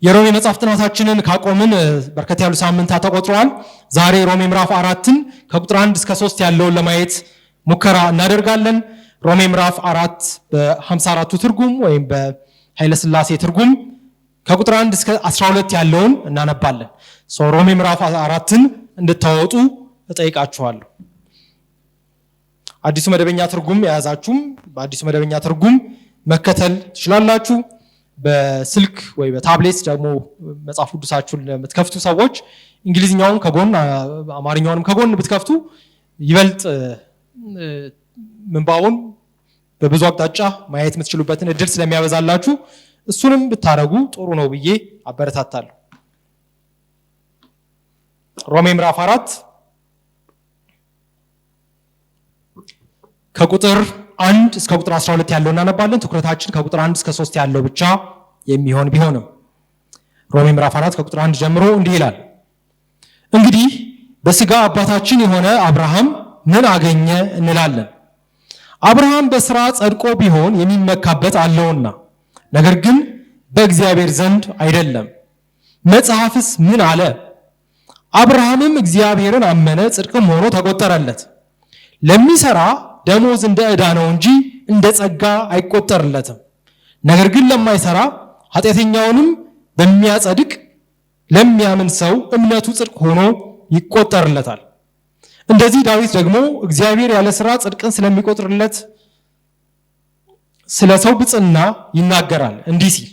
የሮሜ መጽሐፍ ጥናታችንን ካቆምን በርከት ያሉ ሳምንታት ተቆጥረዋል። ዛሬ ሮሜ ምዕራፍ 4ን ከቁጥር 1 እስከ 3 ያለውን ለማየት ሙከራ እናደርጋለን። ሮሜ ምዕራፍ 4 በ54ቱ ትርጉም ወይም በኃይለ ሥላሴ ትርጉም ከቁጥር 1 እስከ 12 ያለውን እናነባለን። ሮሜ ምዕራፍ 4ን እንድታወጡ እጠይቃችኋለሁ። አዲሱ መደበኛ ትርጉም የያዛችሁም በአዲሱ መደበኛ ትርጉም መከተል ትችላላችሁ። በስልክ ወይ በታብሌት ደግሞ መጽሐፍ ቅዱሳችሁን ለምትከፍቱ ሰዎች እንግሊዝኛውን ከጎን አማርኛውንም ከጎን ብትከፍቱ ይበልጥ ምንባቡን በብዙ አቅጣጫ ማየት የምትችሉበትን እድል ስለሚያበዛላችሁ እሱንም ብታረጉ ጥሩ ነው ብዬ አበረታታለሁ። ሮሜ ምዕራፍ 4 ከቁጥር 1 እስከ ቁጥር 12 ያለው እናነባለን። ትኩረታችን ከቁጥር 1 እስከ 3 ያለው ብቻ የሚሆን ቢሆንም ሮሜ ምዕራፍ 4 ከቁጥር 1 ጀምሮ እንዲህ ይላል። እንግዲህ በሥጋ አባታችን የሆነ አብርሃም ምን አገኘ እንላለን? አብርሃም በሥራ ጸድቆ ቢሆን የሚመካበት አለውና፣ ነገር ግን በእግዚአብሔር ዘንድ አይደለም። መጽሐፍስ ምን አለ? አብርሃምም እግዚአብሔርን አመነ፣ ጽድቅም ሆኖ ተቆጠረለት። ለሚሰራ ደሞዝ እንደ ዕዳ ነው እንጂ እንደ ጸጋ አይቆጠርለትም። ነገር ግን ለማይሰራ ኃጢአተኛውንም በሚያጸድቅ ለሚያምን ሰው እምነቱ ጽድቅ ሆኖ ይቆጠርለታል። እንደዚህ ዳዊት ደግሞ እግዚአብሔር ያለ ሥራ ጽድቅን ስለሚቆጥርለት ስለ ሰው ብፅዕና ይናገራል እንዲህ ሲል፣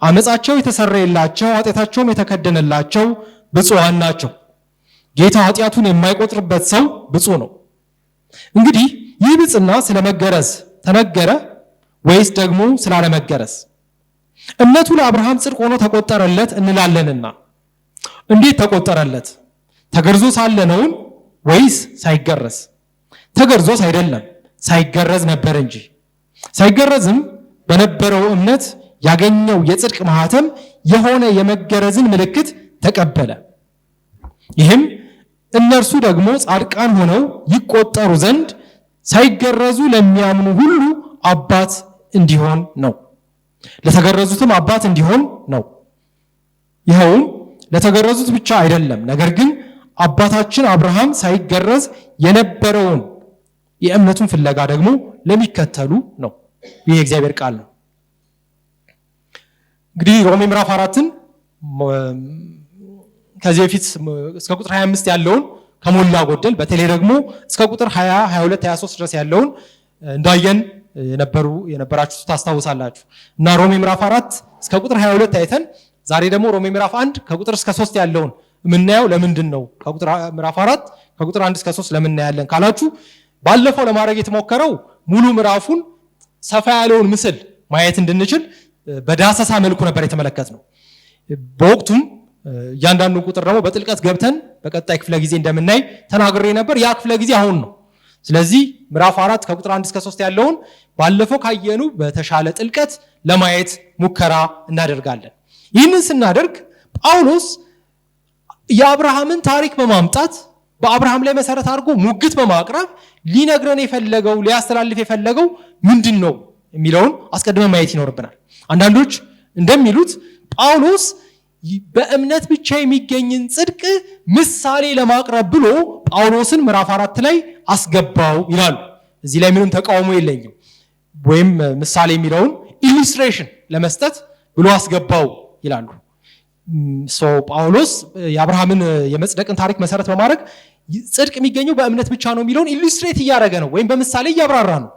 ዓመፃቸው የተሰረየላቸው ኃጢአታቸውም የተከደነላቸው ብፁዓን ናቸው። ጌታ ኃጢአቱን የማይቆጥርበት ሰው ብፁዕ ነው። እንግዲህ ይህ ብፅዕና ስለ መገረዝ ተነገረ ወይስ ደግሞ ስላለመገረዝ? እምነቱ ለአብርሃም ጽድቅ ሆኖ ተቆጠረለት እንላለንና። እንዴት ተቆጠረለት? ተገርዞ ሳለ ነውን ወይስ ሳይገረዝ? ተገርዞስ አይደለም፣ ሳይገረዝ ነበር እንጂ። ሳይገረዝም በነበረው እምነት ያገኘው የጽድቅ ማህተም የሆነ የመገረዝን ምልክት ተቀበለ። ይህም እነርሱ ደግሞ ጻድቃን ሆነው ይቆጠሩ ዘንድ ሳይገረዙ ለሚያምኑ ሁሉ አባት እንዲሆን ነው። ለተገረዙትም አባት እንዲሆን ነው። ይኸውም ለተገረዙት ብቻ አይደለም፣ ነገር ግን አባታችን አብርሃም ሳይገረዝ የነበረውን የእምነቱን ፍለጋ ደግሞ ለሚከተሉ ነው። ይህ የእግዚአብሔር ቃል ነው። እንግዲህ ሮሜ ምዕራፍ 4ን ከዚህ በፊት እስከ ቁጥር 25 ያለውን ከሞላ ጎደል በተለይ ደግሞ እስከ ቁጥር 20፣ 22፣ 23 ድረስ ያለውን እንዳየን የነበራችሁ ታስታውሳላችሁ። እና ሮሜ ምዕራፍ 4 እስከ ቁጥር 22 አይተን ዛሬ ደግሞ ሮሜ ምዕራፍ 1 ከቁጥር እስከ 3 ያለውን የምናየው ለምንድን ነው? ከቁጥር ምዕራፍ 4 ከቁጥር 1 እስከ 3 ለምን እናያለን ካላችሁ ባለፈው ለማድረግ የተሞከረው ሙሉ ምዕራፉን ሰፋ ያለውን ምስል ማየት እንድንችል በዳሰሳ መልኩ ነበር የተመለከትነው። በወቅቱም እያንዳንዱ ቁጥር ደግሞ በጥልቀት ገብተን በቀጣይ ክፍለ ጊዜ እንደምናይ ተናግሬ ነበር። ያ ክፍለ ጊዜ አሁን ነው። ስለዚህ ምዕራፍ 4 ከቁጥር 1 እስከ 3 ያለውን ባለፈው ካየኑ በተሻለ ጥልቀት ለማየት ሙከራ እናደርጋለን። ይህንን ስናደርግ ጳውሎስ የአብርሃምን ታሪክ በማምጣት በአብርሃም ላይ መሰረት አድርጎ ሙግት በማቅረብ ሊነግረን የፈለገው ሊያስተላልፍ የፈለገው ምንድነው የሚለውን አስቀድመን ማየት ይኖርብናል። አንዳንዶች እንደሚሉት ጳውሎስ በእምነት ብቻ የሚገኝን ጽድቅ ምሳሌ ለማቅረብ ብሎ ጳውሎስን ምዕራፍ 4 ላይ አስገባው ይላሉ። እዚህ ላይ ምንም ተቃውሞ የለኝም። ወይም ምሳሌ የሚለውን illustration ለመስጠት ብሎ አስገባው ይላሉ። ጳውሎስ የአብርሃምን የመጽደቅን ታሪክ መሰረት በማድረግ ጽድቅ የሚገኘው በእምነት ብቻ ነው የሚለውን illustrate እያደረገ ነው ወይም በምሳሌ እያብራራ ነው።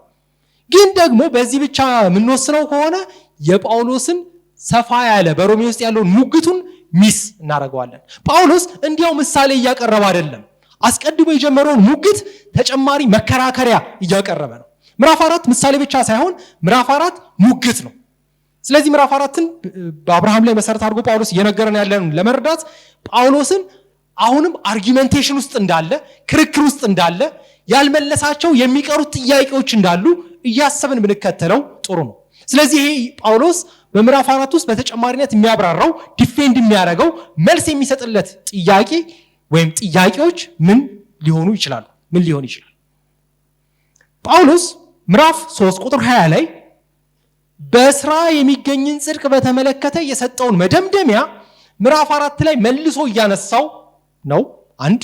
ግን ደግሞ በዚህ ብቻ የምንወስነው ከሆነ የጳውሎስን ሰፋ ያለ በሮሜ ውስጥ ያለውን ሙግቱን miss እናደርገዋለን። ጳውሎስ እንዲያው ምሳሌ እያቀረበ አይደለም። አስቀድሞ የጀመረውን ሙግት ተጨማሪ መከራከሪያ እያቀረበ ነው። ምዕራፍ 4 ምሳሌ ብቻ ሳይሆን ምዕራፍ 4 ሙግት ነው። ስለዚህ ምዕራፍ 4ን በአብርሃም ላይ መሰረት አድርጎ ጳውሎስ እየነገረን ያለውን ለመረዳት ጳውሎስን አሁንም argumentation ውስጥ እንዳለ፣ ክርክር ውስጥ እንዳለ፣ ያልመለሳቸው የሚቀሩት ጥያቄዎች እንዳሉ እያሰብን ብንከተለው ጥሩ ነው። ስለዚህ ይሄ ጳውሎስ በምዕራፍ 4 ውስጥ በተጨማሪነት የሚያብራራው defend የሚያደርገው መልስ የሚሰጥለት ጥያቄ ወይም ጥያቄዎች ምን ሊሆኑ ይችላሉ? ምን ሊሆን ይችላል? ጳውሎስ ምዕራፍ 3 ቁጥር 20 ላይ በስራ የሚገኝን ጽድቅ በተመለከተ የሰጠውን መደምደሚያ ምዕራፍ 4 ላይ መልሶ እያነሳው ነው። አንድ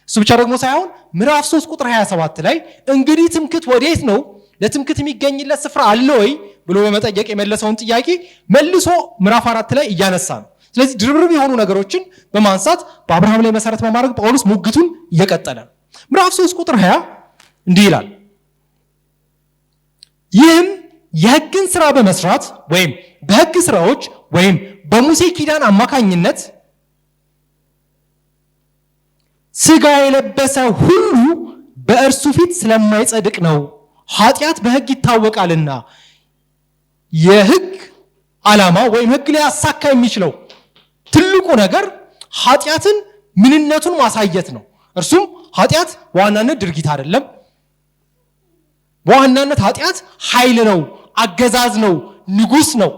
እሱ ብቻ ደግሞ ሳይሆን ምዕራፍ 3 ቁጥር 27 ላይ እንግዲህ ትምክህት ወዴት ነው? ለትምክህት የሚገኝለት ስፍራ አለ ወይ ብሎ በመጠየቅ የመለሰውን ጥያቄ መልሶ ምዕራፍ 4 ላይ እያነሳ ነው። ስለዚህ ድርብርብ የሆኑ ነገሮችን በማንሳት በአብርሃም ላይ መሰረት በማድረግ ጳውሎስ ሙግቱን እየቀጠለ ነው። ምዕራፍ 3 ቁጥር 20 እንዲህ ይላል፣ ይህም የሕግን ስራ በመስራት ወይም በሕግ ስራዎች ወይም በሙሴ ኪዳን አማካኝነት ስጋ የለበሰ ሁሉ በእርሱ ፊት ስለማይጸድቅ ነው፣ ኃጢአት በሕግ ይታወቃልና። የሕግ ዓላማ ወይም ሕግ ሊያሳካ የሚችለው ትልቁ ነገር ኃጢአትን ምንነቱን ማሳየት ነው። እርሱም ኃጢአት በዋናነት ድርጊት አይደለም። በዋናነት ኃጢአት ኃይል ነው፣ አገዛዝ ነው፣ ንጉስ ነው።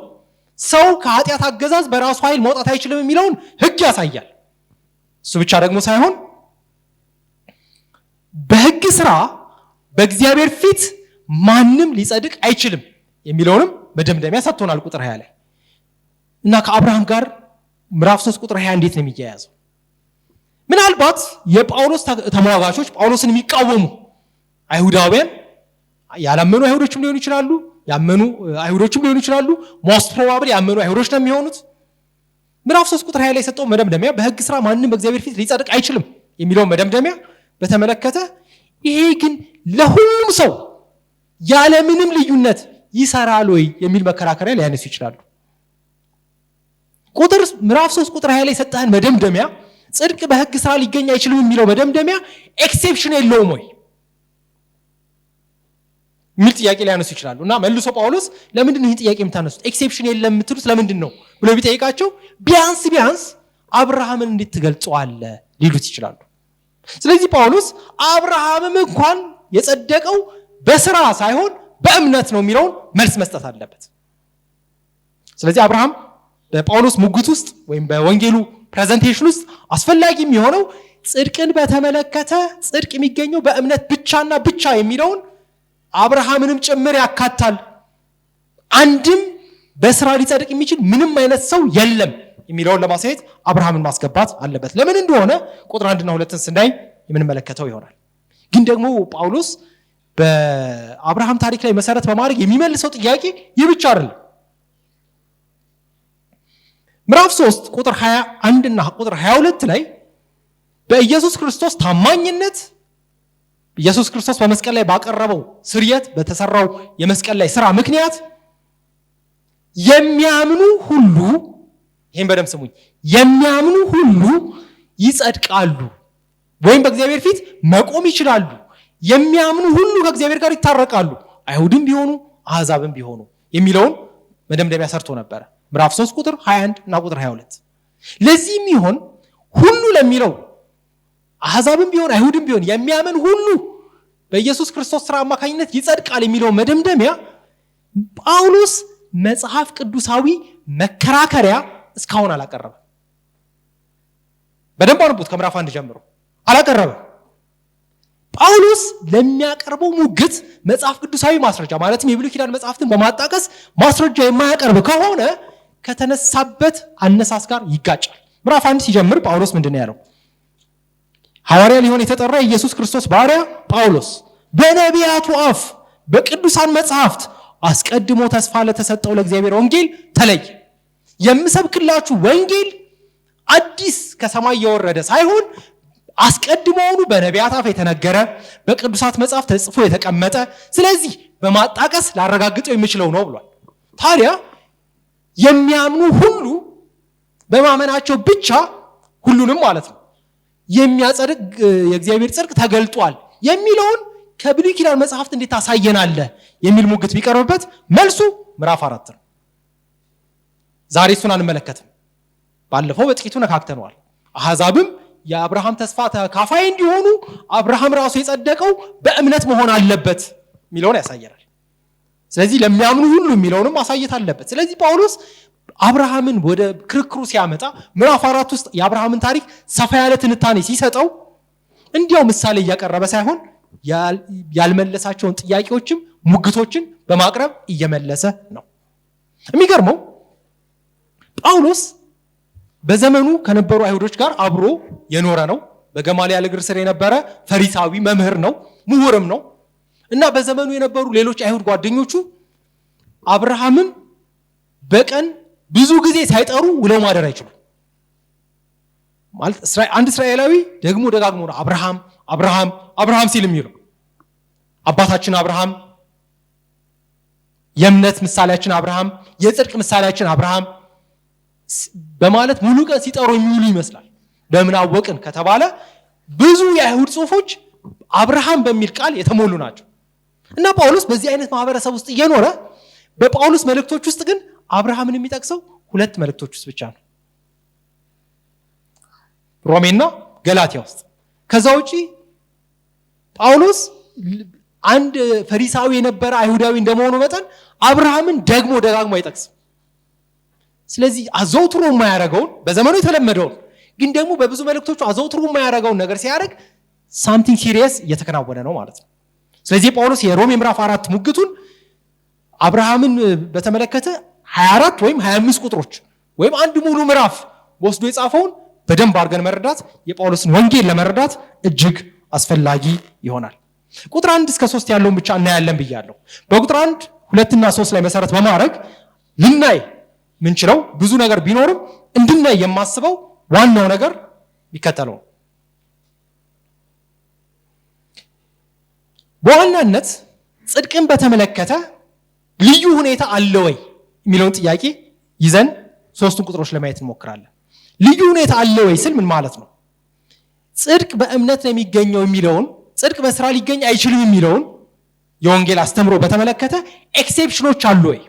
ሰው ከኃጢአት አገዛዝ በራሱ ኃይል መውጣት አይችልም የሚለውን ሕግ ያሳያል። እሱ ብቻ ደግሞ ሳይሆን በሕግ ስራ በእግዚአብሔር ፊት ማንም ሊጸድቅ አይችልም የሚለውንም መደምደሚያ ሰጥቶናል ቁጥር 20 ላይ። እና ከአብርሃም ጋር ምዕራፍ 3 ቁጥር 20 እንዴት ነው የሚያያዘው? ምናልባት የጳውሎስ ተሟጋቾች ጳውሎስን የሚቃወሙ አይሁዳውያን ያላመኑ አይሁዶችም ሊሆኑ ይችላሉ፣ ያመኑ አይሁዶችም ሊሆኑ ይችላሉ። Most probably ያመኑ አይሁዶች ነው የሚሆኑት። ምዕራፍ 3 ቁጥር 20 ላይ የሰጠው መደምደሚያ በሕግ ስራ ማንም በእግዚአብሔር ፊት ሊጸድቅ አይችልም የሚለው መደምደሚያ በተመለከተ ይሄ ግን ለሁሉም ሰው ያለምንም ልዩነት ይሰራል ወይ የሚል መከራከሪያ ሊያነሱ ይችላሉ። ቁጥር ምዕራፍ 3 ቁጥር 20 ላይ የሰጠህን መደምደሚያ ጽድቅ በሕግ ስራ ሊገኝ አይችልም የሚለው መደምደሚያ exception የለውም ወይ የሚል ጥያቄ ሊያነሱ ይችላሉ። እና መልሶ ጳውሎስ ለምንድን ነው ይህን ጥያቄ የምታነሱት? Exception የለም የምትሉት ለምንድን ነው ብሎ ቢጠይቃቸው ቢያንስ ቢያንስ አብርሃምን እንዴት ትገልጸዋለህ ሊሉት ይችላሉ። ስለዚህ ጳውሎስ አብርሃምም እንኳን የጸደቀው በስራ ሳይሆን በእምነት ነው የሚለውን መልስ መስጠት አለበት። ስለዚህ አብርሃም በጳውሎስ ሙግት ውስጥ ወይም በወንጌሉ presentation ውስጥ አስፈላጊ የሚሆነው ጽድቅን በተመለከተ ጽድቅ የሚገኘው በእምነት ብቻና ብቻ የሚለውን አብርሃምንም ጭምር ያካታል። አንድም በስራ ሊጸድቅ የሚችል ምንም አይነት ሰው የለም የሚለውን ለማሳየት አብርሃምን ማስገባት አለበት። ለምን እንደሆነ ቁጥር 1 እና 2 ስናይ የምንመለከተው ይሆናል። ግን ደግሞ ጳውሎስ በአብርሃም ታሪክ ላይ መሰረት በማድረግ የሚመልሰው ጥያቄ ይህ ብቻ አይደለም። ምዕራፍ 3 ቁጥር 21 እና ቁጥር 22 ላይ በኢየሱስ ክርስቶስ ታማኝነት ኢየሱስ ክርስቶስ በመስቀል ላይ ባቀረበው ስርየት በተሰራው የመስቀል ላይ ስራ ምክንያት የሚያምኑ ሁሉ፣ ይሄን በደንብ ስሙኝ፣ የሚያምኑ ሁሉ ይጸድቃሉ ወይም በእግዚአብሔር ፊት መቆም ይችላሉ። የሚያምኑ ሁሉ ከእግዚአብሔር ጋር ይታረቃሉ፣ አይሁድም ቢሆኑ አሕዛብም ቢሆኑ የሚለውን መደምደሚያ ሰርቶ ነበር። ምዕራፍ 3 ቁጥር 21 እና ቁጥር 22። ለዚህም ይሆን ሁሉ ለሚለው አሕዛብም ቢሆን አይሁድም ቢሆን የሚያምን ሁሉ በኢየሱስ ክርስቶስ ሥራ አማካኝነት ይጸድቃል የሚለው መደምደሚያ ጳውሎስ መጽሐፍ ቅዱሳዊ መከራከሪያ እስካሁን አላቀረበም። በደንብ አንብቡት፣ ከምዕራፍ 1 ጀምሮ አላቀረበም። ጳውሎስ ለሚያቀርበው ሙግት መጽሐፍ ቅዱሳዊ ማስረጃ ማለትም የብሉይ ኪዳን መጽሐፍትን በማጣቀስ ማስረጃ የማያቀርብ ከሆነ ከተነሳበት አነሳስ ጋር ይጋጫል። ምዕራፍ 1 ሲጀምር ጳውሎስ ምንድነው ያለው? ሐዋርያ ሊሆን የተጠራ የኢየሱስ ክርስቶስ ባሪያ ጳውሎስ በነቢያቱ አፍ በቅዱሳን መጽሐፍት አስቀድሞ ተስፋ ለተሰጠው ለእግዚአብሔር ወንጌል ተለየ። የምሰብክላችሁ ወንጌል አዲስ ከሰማይ የወረደ ሳይሆን አስቀድሞውኑ በነቢያት አፍ የተነገረ በቅዱሳት መጽሐፍ ተጽፎ የተቀመጠ፣ ስለዚህ በማጣቀስ ላረጋግጠው የምችለው ነው ብሏል። ታዲያ የሚያምኑ ሁሉ በማመናቸው ብቻ ሁሉንም ማለት ነው የሚያጸድቅ የእግዚአብሔር ጽድቅ ተገልጧል የሚለውን ከብሉይ ኪዳን መጽሐፍት እንዴት ታሳየናለህ የሚል ሙግት ቢቀርብበት መልሱ ምዕራፍ 4 ነው። ዛሬ እሱን አንመለከትም። ባለፈው በጥቂቱ ነካክተነዋል። አሕዛብም የአብርሃም ተስፋ ተካፋይ እንዲሆኑ አብርሃም ራሱ የጸደቀው በእምነት መሆን አለበት የሚለውን ያሳየናል። ስለዚህ ለሚያምኑ ሁሉ የሚለውንም ማሳየት አለበት። ስለዚህ ጳውሎስ አብርሃምን ወደ ክርክሩ ሲያመጣ ምዕራፍ 4 ውስጥ የአብርሃምን ታሪክ ሰፋ ያለ ትንታኔ ሲሰጠው እንዲያው ምሳሌ እያቀረበ ሳይሆን ያልመለሳቸውን ጥያቄዎችም ሙግቶችን በማቅረብ እየመለሰ ነው። የሚገርመው ጳውሎስ በዘመኑ ከነበሩ አይሁዶች ጋር አብሮ የኖረ ነው። በገማልያል እግር ስር የነበረ ፈሪሳዊ መምህር ነው፣ ምሁርም ነው። እና በዘመኑ የነበሩ ሌሎች አይሁድ ጓደኞቹ አብርሃምን በቀን ብዙ ጊዜ ሳይጠሩ ውለው ማደር አይችሉም። ማለት አንድ እስራኤላዊ ደግሞ ደጋግሞ ነው አብርሃም አብርሃም አብርሃም ሲል የሚለው። አባታችን አብርሃም፣ የእምነት ምሳሌያችን አብርሃም፣ የጽድቅ ምሳሌያችን አብርሃም በማለት ሙሉ ቀን ሲጠሩ የሚውሉ ይመስላል። በምን አወቅን ከተባለ ብዙ የአይሁድ ጽሑፎች አብርሃም በሚል ቃል የተሞሉ ናቸው። እና ጳውሎስ በዚህ አይነት ማህበረሰብ ውስጥ እየኖረ በጳውሎስ መልእክቶች ውስጥ ግን አብርሃምን የሚጠቅሰው ሁለት መልእክቶች ውስጥ ብቻ ነው፣ ሮሜና ገላትያ ውስጥ። ከዛ ውጪ ጳውሎስ አንድ ፈሪሳዊ የነበረ አይሁዳዊ እንደመሆኑ መጠን አብርሃምን ደግሞ ደጋግሞ አይጠቅስም። ስለዚህ አዘውትሮ የማያደርገውን በዘመኑ የተለመደውን ግን ደግሞ በብዙ መልእክቶቹ አዘውትሮ የማያደርገውን ነገር ሲያደርግ something serious እየተከናወነ ነው ማለት ነው። ስለዚህ ጳውሎስ የሮሜ ምዕራፍ 4 ሙግቱን አብርሃምን በተመለከተ 24 ወይም 25 ቁጥሮች ወይም አንድ ሙሉ ምዕራፍ ወስዶ የጻፈውን በደንብ አድርገን መረዳት የጳውሎስን ወንጌል ለመረዳት እጅግ አስፈላጊ ይሆናል። ቁጥር 1 እስከ 3 ያለውን ብቻ እናያለን ብያለሁ። በቁጥር 1፣ 2 እና 3 ላይ መሰረት በማድረግ ልናይ ምንችለው ብዙ ነገር ቢኖርም እንድናይ የማስበው ዋናው ነገር የሚከተለው ነው። በዋናነት ጽድቅን በተመለከተ ልዩ ሁኔታ አለ ወይ የሚለውን ጥያቄ ይዘን ሶስቱን ቁጥሮች ለማየት እንሞክራለን። ልዩ ሁኔታ አለ ወይ ስል ምን ማለት ነው? ጽድቅ በእምነት ነው የሚገኘው የሚለውን፣ ጽድቅ በስራ ሊገኝ አይችልም የሚለውን የወንጌል አስተምሮ በተመለከተ ኤክሴፕሽኖች አሉ ወይ?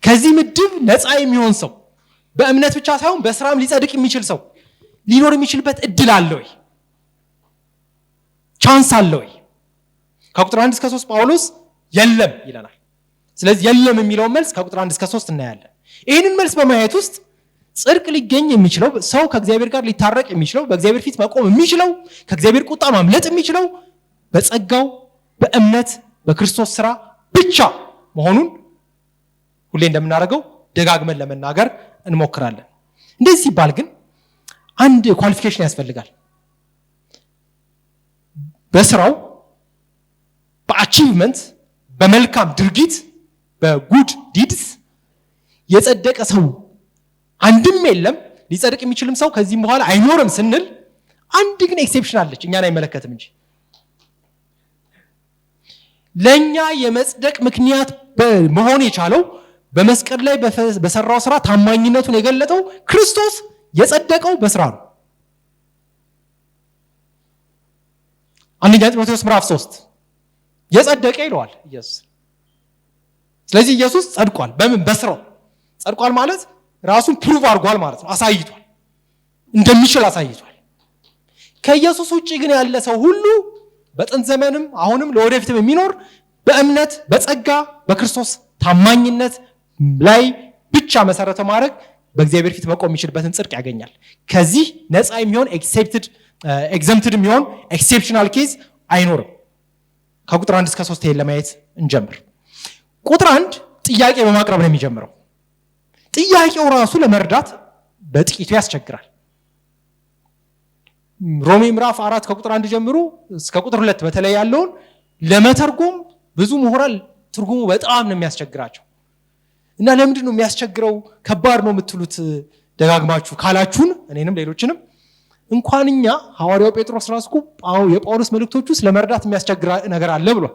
ከዚህ ምድብ ነፃ የሚሆን ሰው በእምነት ብቻ ሳይሆን በስራም ሊጸድቅ የሚችል ሰው ሊኖር የሚችልበት እድል አለ ወይ? chance አለ ወይ? ከቁጥር 1 እስከ 3 ጳውሎስ የለም ይለናል። ስለዚህ የለም የሚለውን መልስ ከቁጥር 1 እስከ 3 እናያለን። ይህንን መልስ በማየት ውስጥ ጽድቅ ሊገኝ የሚችለው፣ ሰው ከእግዚአብሔር ጋር ሊታረቅ የሚችለው፣ በእግዚአብሔር ፊት መቆም የሚችለው፣ ከእግዚአብሔር ቁጣ ማምለጥ የሚችለው በጸጋው በእምነት በክርስቶስ ስራ ብቻ መሆኑን ሁሌ እንደምናደርገው ደጋግመን ለመናገር እንሞክራለን። እንደዚህ ሲባል ግን አንድ qualification ያስፈልጋል። በስራው፣ በ achievement፣ በመልካም ድርጊት፣ በ good deeds የጸደቀ ሰው አንድም የለም፣ ሊጸድቅ የሚችልም ሰው ከዚህም በኋላ አይኖርም ስንል አንድ ግን exception አለች፣ እኛን አይመለከትም እንጂ። ለኛ የመጽደቅ ምክንያት መሆን የቻለው በመስቀል ላይ በሰራው ስራ ታማኝነቱን የገለጠው ክርስቶስ የጸደቀው በስራ ነው። አንደኛ ጢሞቴዎስ ምዕራፍ 3 የጸደቀ ይለዋል ኢየሱስ። ስለዚህ ኢየሱስ ጸድቋል። በምን? በስራው ጸድቋል ማለት ራሱን prove አድርጓል ማለት ነው። አሳይቷል፣ እንደሚችል አሳይቷል። ከኢየሱስ ውጪ ግን ያለ ሰው ሁሉ በጥንት ዘመንም አሁንም ለወደፊትም የሚኖር በእምነት በጸጋ በክርስቶስ ታማኝነት ላይ ብቻ መሰረተ ማድረግ በእግዚአብሔር ፊት መቆም የሚችልበትን ጽድቅ ያገኛል። ከዚህ ነፃ የሚሆን exempted የሚሆን exceptional case አይኖርም። ከቁጥር 1 እስከ 3 ይሄን ለማየት እንጀምር። ቁጥር 1 ጥያቄ በማቅረብ ነው የሚጀምረው። ጥያቄው ራሱ ለመረዳት በጥቂቱ ያስቸግራል። ሮሜ ምዕራፍ 4 ከቁጥር 1 ጀምሮ እስከ ቁጥር 2 በተለይ ያለውን ለመተርጎም ብዙ ምሁራን ትርጉሙ በጣም ነው የሚያስቸግራቸው። እና ለምንድን ነው የሚያስቸግረው? ከባድ ነው የምትሉት ደጋግማችሁ ካላችሁን እኔንም ሌሎችንም እንኳን እኛ ሐዋርያው ጴጥሮስ ራሱ የጳውሎስ መልእክቶች ውስጥ ለመረዳት የሚያስቸግር ነገር አለ ብሏል።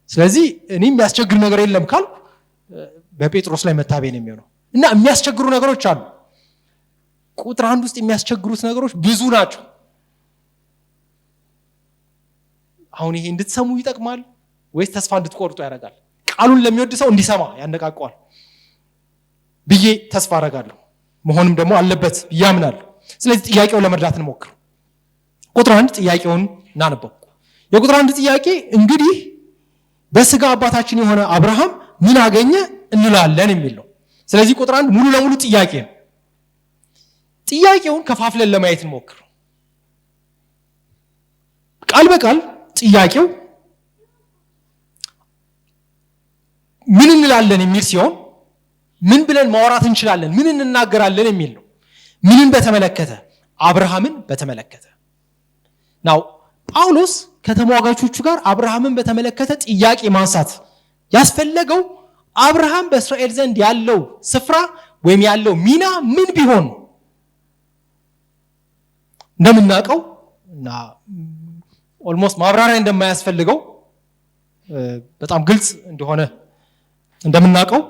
ስለዚህ እኔ የሚያስቸግር ነገር የለም ካልኩ በጴጥሮስ ላይ መታበይ ነው የሚሆነው። እና የሚያስቸግሩ ነገሮች አሉ። ቁጥር 1 ውስጥ የሚያስቸግሩት ነገሮች ብዙ ናቸው። አሁን ይሄ እንድትሰሙ ይጠቅማል ወይስ ተስፋ እንድትቆርጡ ያደርጋል? ቃሉን ለሚወድ ሰው እንዲሰማ ያነቃቀዋል ብዬ ተስፋ አደርጋለሁ። መሆንም ደግሞ አለበት ብዬ አምናለሁ። ስለዚህ ጥያቄውን ለመረዳት እንሞክር። ቁጥር 1 ጥያቄውን እናነበው። የቁጥር 1 ጥያቄ እንግዲህ በስጋ አባታችን የሆነ አብርሃም ምን አገኘ እንላለን የሚል ነው። ስለዚህ ቁጥር 1 ሙሉ ለሙሉ ጥያቄ ነው። ጥያቄውን ከፋፍለን ለማየት እንሞክር። ቃል በቃል ጥያቄው ምን እንላለን የሚል ሲሆን ምን ብለን ማውራት እንችላለን፣ ምን እንናገራለን የሚል ነው። ምንን በተመለከተ? አብርሃምን በተመለከተ። Now ጳውሎስ ከተሟጋቾቹ ጋር አብርሃምን በተመለከተ ጥያቄ ማንሳት ያስፈለገው አብርሃም በእስራኤል ዘንድ ያለው ስፍራ ወይም ያለው ሚና ምን ቢሆን ነው? እንደምናውቀው እና almost ማብራሪያ እንደማያስፈልገው በጣም ግልጽ እንደሆነ እንደምናውቀው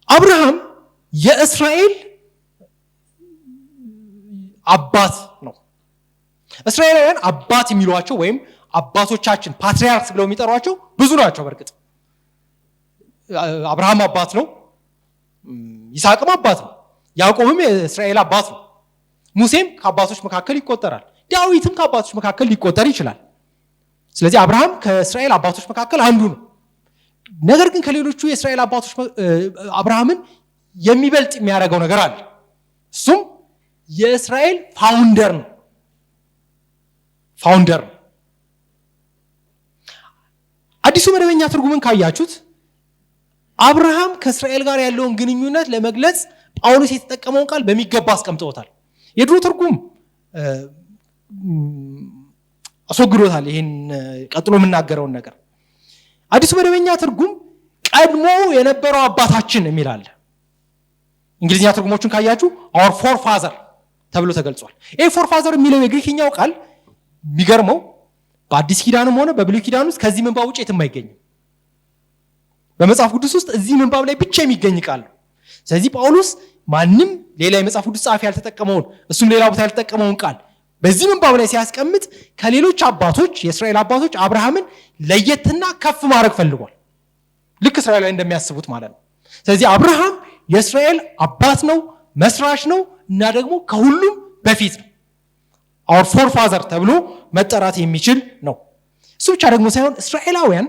አብርሃም የእስራኤል አባት ነው። እስራኤላውያን አባት የሚሏቸው ወይም አባቶቻችን patriarchs ብለው የሚጠሯቸው ብዙ ናቸው። በእርግጥ አብርሃም አባት ነው፣ ይስሐቅም አባት ነው፣ ያዕቆብም የእስራኤል አባት ነው፣ ሙሴም ከአባቶች መካከል ይቆጠራል፣ ዳዊትም ከአባቶች መካከል ሊቆጠር ይችላል። ስለዚህ አብርሃም ከእስራኤል አባቶች መካከል አንዱ ነው። ነገር ግን ከሌሎቹ የእስራኤል አባቶች አብርሃምን የሚበልጥ የሚያደርገው ነገር አለ። እሱም የእስራኤል founder ነው። Founder ነው። አዲሱ መደበኛ ትርጉምን ካያችሁት አብርሃም ከእስራኤል ጋር ያለውን ግንኙነት ለመግለጽ ጳውሎስ የተጠቀመውን ቃል በሚገባ አስቀምጠውታል። የድሮ ትርጉም አስወግዶታል ይህን ቀጥሎ የምናገረውን ነገር። አዲሱ መደበኛ ትርጉም ቀድሞ የነበረው አባታችን የሚል አለ። እንግሊዝኛ ትርጉሞቹን ካያችሁ our forefather ተብሎ ተገልጿል። ይህ forefather የሚለው የግሪክኛው ቃል የሚገርመው በአዲስ ኪዳንም ሆነ በብሉይ ኪዳን ውስጥ ከዚህ ምንባብ ውጭ የትም አይገኝም። በመጽሐፍ ቅዱስ ውስጥ እዚህ ምንባብ ላይ ብቻ የሚገኝ ቃል ነው። ስለዚህ ጳውሎስ ማንም ሌላ የመጽሐፍ ቅዱስ ጸሐፊ ያልተጠቀመውን፣ እሱም ሌላ ቦታ ያልተጠቀመውን ቃል በዚህ ምንባብ ላይ ሲያስቀምጥ ከሌሎች አባቶች፣ የእስራኤል አባቶች አብርሃምን ለየትና ከፍ ማድረግ ፈልጓል። ልክ እስራኤላውያን እንደሚያስቡት ማለት ነው። ስለዚህ አብርሃም የእስራኤል አባት ነው፣ መስራች ነው እና ደግሞ ከሁሉም በፊት ነው። Our forefather ተብሎ መጠራት የሚችል ነው። እሱ ብቻ ደግሞ ሳይሆን እስራኤላውያን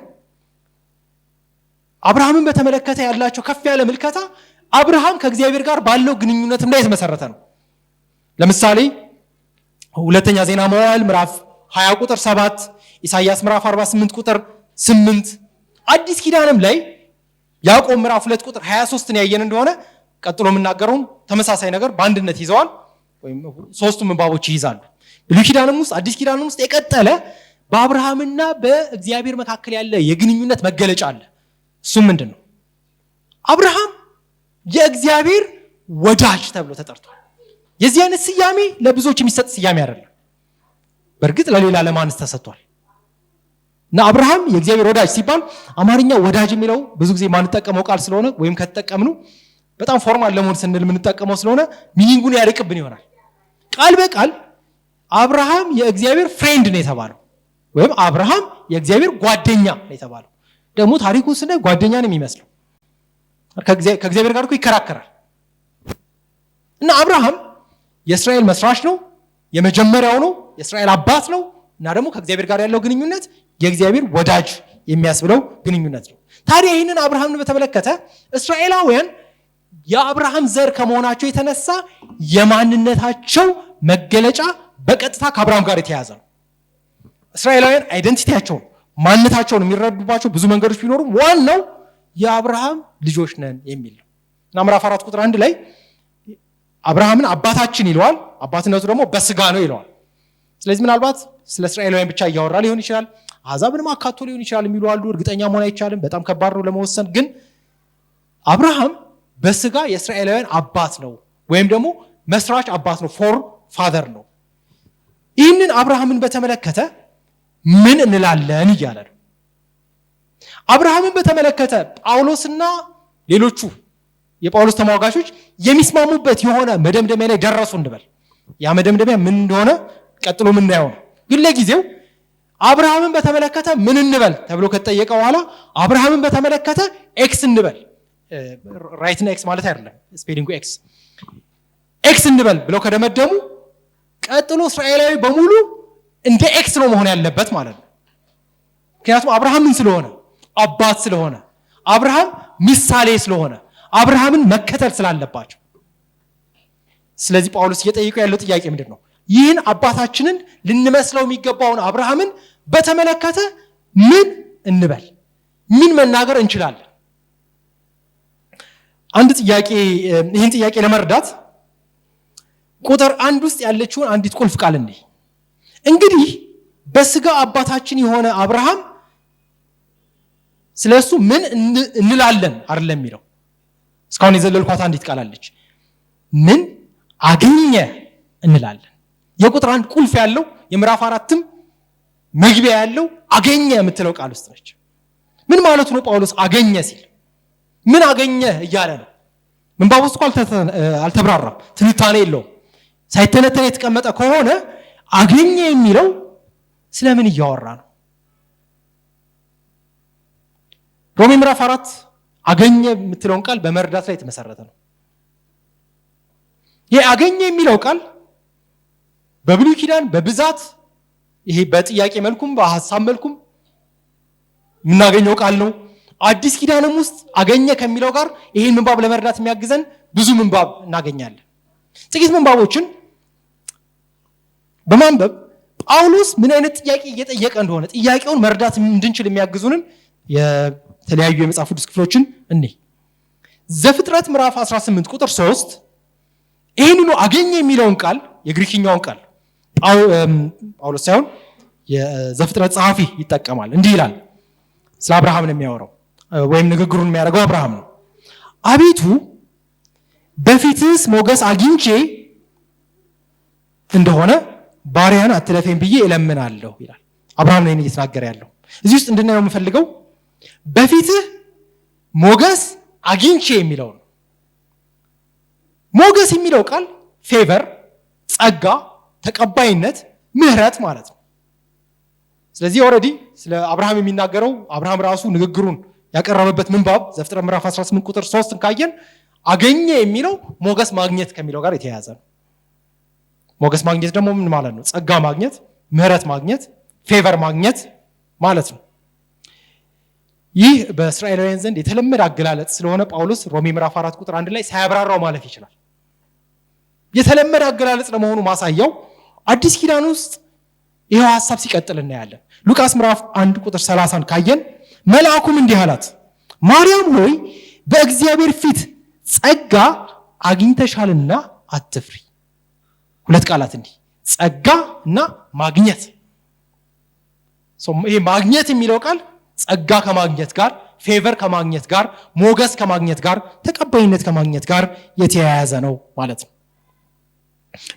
አብርሃምን በተመለከተ ያላቸው ከፍ ያለ ምልከታ አብርሃም ከእግዚአብሔር ጋር ባለው ግንኙነትም ላይ የተመሰረተ ነው። ለምሳሌ ሁለተኛ ዜና መዋዕል ምዕራፍ 20 ቁጥር 7፣ ኢሳይያስ ምዕራፍ 48 ቁጥር 8፣ አዲስ ኪዳንም ላይ ያዕቆብ ምዕራፍ 2 ቁጥር 23ን ያየን እንደሆነ ቀጥሎ የምናገረውን ተመሳሳይ ነገር በአንድነት ይዘዋል፣ ወይም ሶስቱም ምንባቦች ይይዛሉ። ብሉይ ኪዳንም ውስጥ አዲስ ኪዳንም ውስጥ የቀጠለ በአብርሃምና በእግዚአብሔር መካከል ያለ የግንኙነት መገለጫ አለ። እሱም ምንድን ነው? አብርሃም የእግዚአብሔር ወዳጅ ተብሎ ተጠርቷል። የዚህ አይነት ስያሜ ለብዙዎች የሚሰጥ ስያሜ አይደለም። በእርግጥ ለሌላ ለማንስ ተሰጥቷል። እና አብርሃም የእግዚአብሔር ወዳጅ ሲባል አማርኛ ወዳጅ የሚለው ብዙ ጊዜ ማንጠቀመው ቃል ስለሆነ ወይም ከተጠቀምነው በጣም formal ለመሆን ስንል የምንጠቀመው ስለሆነ meaning ኡን ያርቅብን ይሆናል። ቃል በቃል አብርሃም የእግዚአብሔር friend ነው የተባለው ወይም አብርሃም የእግዚአብሔር ጓደኛ ነው የተባለው። ደግሞ ታሪኩን ስናይ ጓደኛ ነው የሚመስለው። ከእግዚአብሔር ጋር እኮ ይከራከራል። እና አብርሃም የእስራኤል መስራች ነው፣ የመጀመሪያው ነው፣ የእስራኤል አባት ነው እና ደግሞ ከእግዚአብሔር ጋር ያለው ግንኙነት የእግዚአብሔር ወዳጅ የሚያስብለው ግንኙነት ነው። ታዲያ ይህንን አብርሃምን በተመለከተ እስራኤላውያን የአብርሃም ዘር ከመሆናቸው የተነሳ የማንነታቸው መገለጫ በቀጥታ ከአብርሃም ጋር የተያያዘ ነው። እስራኤላውያን identity ያቸውን፣ ማንነታቸውን የሚረዱባቸው ብዙ መንገዶች ቢኖሩም ዋናው የአብርሃም ልጆች ነን የሚል ነው። እና ምዕራፍ 4 ቁጥር 1 ላይ አብርሃምን አባታችን ይለዋል። አባትነቱ ደግሞ በስጋ ነው ይለዋል። ስለዚህ ምናልባት ስለ እስራኤላውያን ብቻ እያወራ ሊሆን ይችላል፣ አሕዛብንም አካቶ ሊሆን ይችላል የሚሉ አሉ። እርግጠኛ መሆን አይቻልም፣ በጣም ከባድ ነው ለመወሰን። ግን አብርሃም በስጋ የእስራኤላውያን አባት ነው ወይም ደግሞ መስራች አባት ነው፣ forefather ነው። ይህንን አብርሃምን በተመለከተ ምን እንላለን እያለ ነው። አብርሃምን በተመለከተ ጳውሎስና ሌሎቹ የጳውሎስ ተሟጋቾች የሚስማሙበት የሆነ መደምደሚያ ላይ ደረሱ እንበል። ያ መደምደሚያ ምን እንደሆነ ቀጥሎ የምናየው ነው። ግን ለጊዜው አብርሃምን በተመለከተ ምን እንበል ተብሎ ከተጠየቀ በኋላ አብርሃምን በተመለከተ X እንበል፣ right ና X ማለት አይደለም፣ spelling ኡ X፣ X እንበል ብለው ከደመደሙ ቀጥሎ እስራኤላዊ በሙሉ እንደ X ነው መሆን ያለበት ማለት ነው። ምክንያቱም አብርሃም ምን ስለሆነ? አባት ስለሆነ፣ አብርሃም ምሳሌ ስለሆነ፣ አብርሃምን መከተል ስላለባቸው። ስለዚህ ጳውሎስ እየጠየቀው ያለው ጥያቄ ምንድን ነው? ይህን አባታችንን ልንመስለው የሚገባውን አብርሃምን በተመለከተ ምን እንበል? ምን መናገር እንችላለን? አንድ ጥያቄ፣ ይህን ጥያቄ ለመርዳት ቁጥር 1 ውስጥ ያለችውን አንዲት ቁልፍ ቃል እንይ። እንግዲህ በስጋ አባታችን የሆነ አብርሃም ስለሱ ምን እንላለን አይደለም የሚለው። እስካሁን የዘለልኳት አንዲት ቃል አለች። ምን አገኘ እንላለን። የቁጥር 1 ቁልፍ ያለው የምዕራፍ 4ም መግቢያ ያለው አገኘ የምትለው ቃል ውስጥ ነች። ምን ማለቱ ነው? ጳውሎስ አገኘ ሲል ምን አገኘ እያለ ነው? ምንባብ ውስጥ እኮ አልተብራራም፣ ትንታኔ የለውም። ሳይተነተን የተቀመጠ ከሆነ አገኘ የሚለው ስለምን እያወራ ነው? ሮሜ ምዕራፍ 4 አገኘ የምትለውን ቃል በመርዳት ላይ የተመሰረተ ነው። ይሄ አገኘ የሚለው ቃል በብሉይ ኪዳን በብዛት ይሄ በጥያቄ መልኩም በሐሳብ መልኩም የምናገኘው ቃል ነው። አዲስ ኪዳንም ውስጥ አገኘ ከሚለው ጋር ይሄን ምንባብ ለመርዳት የሚያግዘን ብዙ ምንባብ እናገኛለን። ጥቂት ምንባቦችን በማንበብ ጳውሎስ ምን አይነት ጥያቄ እየጠየቀ እንደሆነ ጥያቄውን መርዳት እንድንችል የሚያግዙንን የተለያዩ የመጽሐፍ ቅዱስ ክፍሎችን እንይ። ዘፍጥረት ምዕራፍ 18 ቁጥር 3 ይሄንኑ አገኘ የሚለውን ቃል የግሪክኛውን ቃል ጳውሎስ ሳይሆን የዘፍጥረት ጸሐፊ ይጠቀማል። እንዲህ ይላል። ስለ አብርሃም ነው የሚያወራው፣ ወይም ንግግሩን የሚያደርገው አብርሃም ነው። አቤቱ በፊትስ ሞገስ አግኝቼ እንደሆነ ባሪያን አትለፈኝ ብዬ እለምናለሁ ይላል። አብርሃም ነው እየተናገረ ያለው። እዚህ ውስጥ እንድናየው የምፈልገው በፊትህ ሞገስ አግኝቼ የሚለው ነው። ሞገስ የሚለው ቃል favor፣ ጸጋ፣ ተቀባይነት፣ ምህረት ማለት ነው። ስለዚህ already ስለ አብርሃም የሚናገረው አብርሃም ራሱ ንግግሩን ያቀረበበት ምንባብ ዘፍጥረት ምዕራፍ 18 ቁጥር 3 ካየን አገኘ የሚለው ሞገስ ማግኘት ከሚለው ጋር የተያያዘ ነው። ሞገስ ማግኘት ደግሞ ምን ማለት ነው? ጸጋ ማግኘት፣ ምህረት ማግኘት፣ favor ማግኘት ማለት ነው። ይህ በእስራኤላውያን ዘንድ የተለመደ አገላለጽ ስለሆነ ጳውሎስ ሮሜ ምዕራፍ 4 ቁጥር 1 ላይ ሳያብራራው ማለፍ ይችላል። የተለመደ አገላለጽ ለመሆኑ ማሳያው አዲስ ኪዳን ውስጥ ይሄው ሐሳብ ሲቀጥል እናያለን። ሉቃስ ምዕራፍ 1 ቁጥር 30 ካየን መልአኩም እንዲህ አላት፣ ማርያም ሆይ በእግዚአብሔር ፊት ጸጋ አግኝተሻልና አትፍሪ። ሁለት ቃላት እንዲህ ጸጋ እና ማግኘት። ይሄ ማግኘት የሚለው ቃል ጸጋ ከማግኘት ጋር፣ favor ከማግኘት ጋር፣ ሞገስ ከማግኘት ጋር፣ ተቀባይነት ከማግኘት ጋር የተያያዘ ነው ማለት ነው።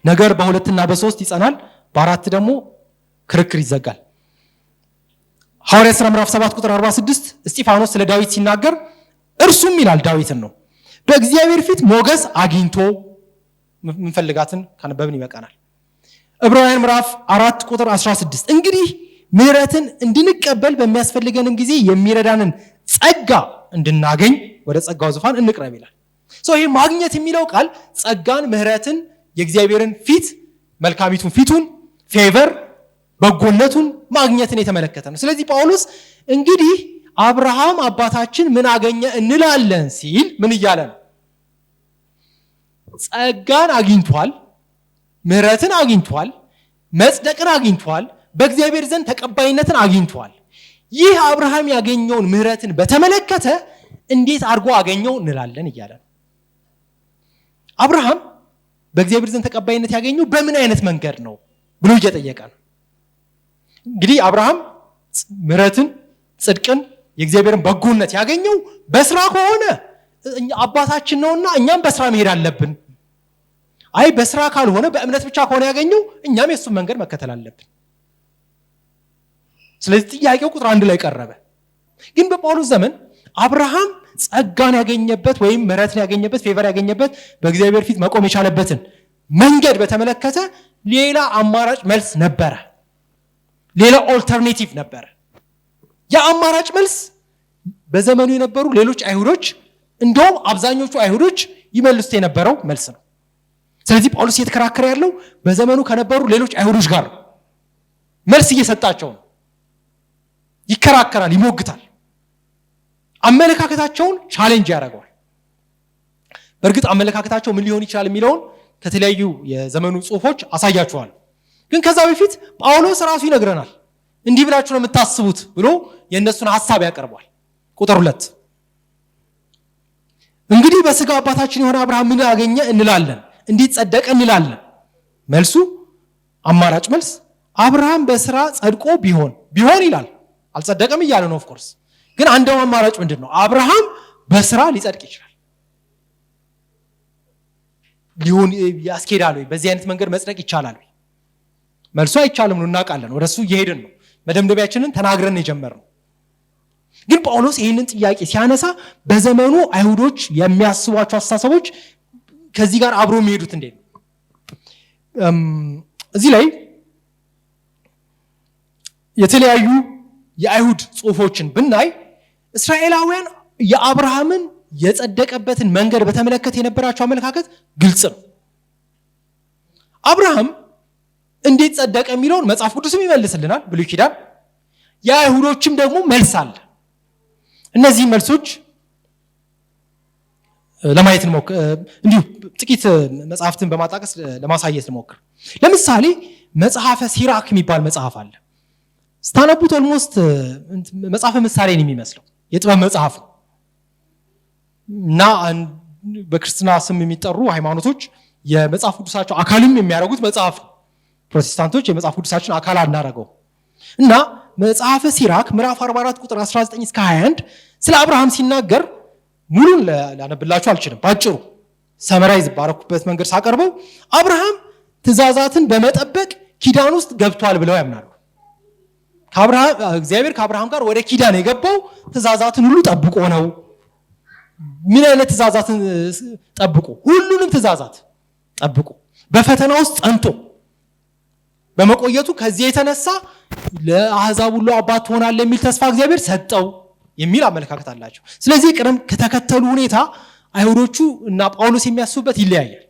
ነገር በሁለትና በሶስት ይጸናል፣ በአራት ደግሞ ክርክር ይዘጋል። ሐዋርያት ሥራ ምዕራፍ 7 ቁጥር 46 እስጢፋኖስ ስለ ዳዊት ሲናገር እርሱም ይላል ዳዊትን ነው በእግዚአብሔር ፊት ሞገስ አግኝቶ፣ ምንፈልጋትን ካነበብን ይበቃናል። ዕብራውያን ምዕራፍ 4 ቁጥር 16 እንግዲህ ምሕረትን እንድንቀበል በሚያስፈልገንም ጊዜ የሚረዳንን ጸጋ እንድናገኝ ወደ ጸጋው ዙፋን እንቅረብ ይላል። ይሄ ማግኘት የሚለው ቃል ጸጋን፣ ምሕረትን፣ የእግዚአብሔርን ፊት፣ መልካሚቱን ፊቱን፣ favor፣ በጎነቱን ማግኘትን የተመለከተ ነው። ስለዚህ ጳውሎስ እንግዲህ አብርሃም አባታችን ምን አገኘ እንላለን ሲል ምን እያለ ነው? ጸጋን አግኝቷል፣ ምሕረትን አግኝቷል፣ መጽደቅን አግኝቷል፣ በእግዚአብሔር ዘንድ ተቀባይነትን አግኝቷል። ይህ አብርሃም ያገኘውን ምሕረትን በተመለከተ እንዴት አድርጎ አገኘው እንላለን እያለ ነው። አብርሃም በእግዚአብሔር ዘንድ ተቀባይነት ያገኘው በምን አይነት መንገድ ነው ብሎ እየጠየቀ ነው። እንግዲህ አብርሃም ምሕረትን፣ ጽድቅን፣ የእግዚአብሔርን በጎነት ያገኘው በስራ ከሆነ አባታችን ነውና እኛም በስራ መሄድ አለብን። አይ በስራ ካልሆነ በእምነት ብቻ ከሆነ ያገኘው እኛም የእሱን መንገድ መከተል አለብን። ስለዚህ ጥያቄው ቁጥር 1 ላይ ቀረበ። ግን በጳውሎስ ዘመን አብርሃም ጸጋን ያገኘበት ወይም ምሕረትን ያገኘበት favor ያገኘበት በእግዚአብሔር ፊት መቆም የቻለበትን መንገድ በተመለከተ ሌላ አማራጭ መልስ ነበረ። ሌላ alternative ነበረ። ያ አማራጭ መልስ በዘመኑ የነበሩ ሌሎች አይሁዶች እንደውም አብዛኞቹ አይሁዶች ይመልሱት የነበረው መልስ ነው። ስለዚህ ጳውሎስ እየተከራከረ ያለው በዘመኑ ከነበሩ ሌሎች አይሁዶች ጋር ነው። መልስ እየሰጣቸው ነው። ይከራከራል፣ ይሞግታል። አመለካከታቸውን challenge ያደርገዋል። በእርግጥ አመለካከታቸው ምን ሊሆን ይችላል የሚለውን ከተለያዩ የዘመኑ ጽሁፎች አሳያችኋለሁ። ግን ከዛ በፊት ጳውሎስ ራሱ ይነግረናል። እንዲህ ብላችሁ ነው የምታስቡት ብሎ የእነሱን ሐሳብ ያቀርባል። ቁጥር 2 እንግዲህ በስጋ አባታችን የሆነ አብርሃም ምን አገኘ እንላለን? እንዴት ጸደቀ እንላለን? መልሱ አማራጭ መልስ አብርሃም በስራ ጸድቆ ቢሆን ቢሆን ይላል። አልጸደቀም እያለ ነው of course። ግን አንደው አማራጭ ምንድነው? አብርሃም በስራ ሊጸድቅ ይችላል። ሊሆን ያስኬዳል ወይ? በዚህ አይነት መንገድ መጽደቅ ይቻላል ወይ? መልሱ አይቻልም ነው፣ እናውቃለን። ወደሱ እየሄድን ነው። መደምደሚያችንን ተናግረን የጀመርነው። ግን ጳውሎስ ይህንን ጥያቄ ሲያነሳ በዘመኑ አይሁዶች የሚያስቧቸው አስተሳሰቦች ከዚህ ጋር አብሮ የሚሄዱት እንዴት ነው? እዚህ ላይ የተለያዩ የአይሁድ ጽሑፎችን ብናይ እስራኤላውያን የአብርሃምን የጸደቀበትን መንገድ በተመለከተ የነበራቸው አመለካከት ግልጽ ነው። አብርሃም እንዴት ጸደቀ የሚለውን መጽሐፍ ቅዱስም ይመልስልናል፣ ብሉይ ኪዳን። የአይሁዶችም ደግሞ መልስ አለ። እነዚህ መልሶች ለማየት እንሞክር። እንዲሁ ጥቂት መጽሐፍትን በማጣቀስ ለማሳየት እንሞክር። ለምሳሌ መጽሐፈ ሲራክ የሚባል መጽሐፍ አለ። ስታነቡት almost መጽሐፈ ምሳሌ ነው የሚመስለው፣ የጥበብ መጽሐፍ ነው። እና በክርስትና ስም የሚጠሩ ሃይማኖቶች የመጽሐፍ ቅዱሳቸው አካልም የሚያደርጉት መጽሐፍ ነው። ፕሮቴስታንቶች የመጽሐፍ ቅዱሳችን አካል አናደርገው። እና መጽሐፈ ሲራክ ምዕራፍ 44 ቁጥር 19 እስከ 21 ስለ አብርሃም ሲናገር ሙሉን ላነብላችሁ አልችልም። ባጭሩ summarize ባረኩበት መንገድ ሳቀርበው አብርሃም ትእዛዛትን በመጠበቅ ኪዳን ውስጥ ገብቷል ብለው ያምናሉ። እግዚአብሔር ከአብርሃም ጋር ወደ ኪዳን የገባው ትእዛዛትን ሁሉ ጠብቆ ነው። ምን አይነት ትእዛዛትን ጠብቆ? ሁሉንም ትእዛዛት ጠብቆ በፈተና ውስጥ ጸንቶ በመቆየቱ ከዚህ የተነሳ ለአሕዛብ ሁሉ አባት ትሆናለህ የሚል ተስፋ እግዚአብሔር ሰጠው የሚል አመለካከት አላቸው። ስለዚህ ቅደም ከተከተሉ ሁኔታ አይሁዶቹ እና ጳውሎስ የሚያስቡበት ይለያያል።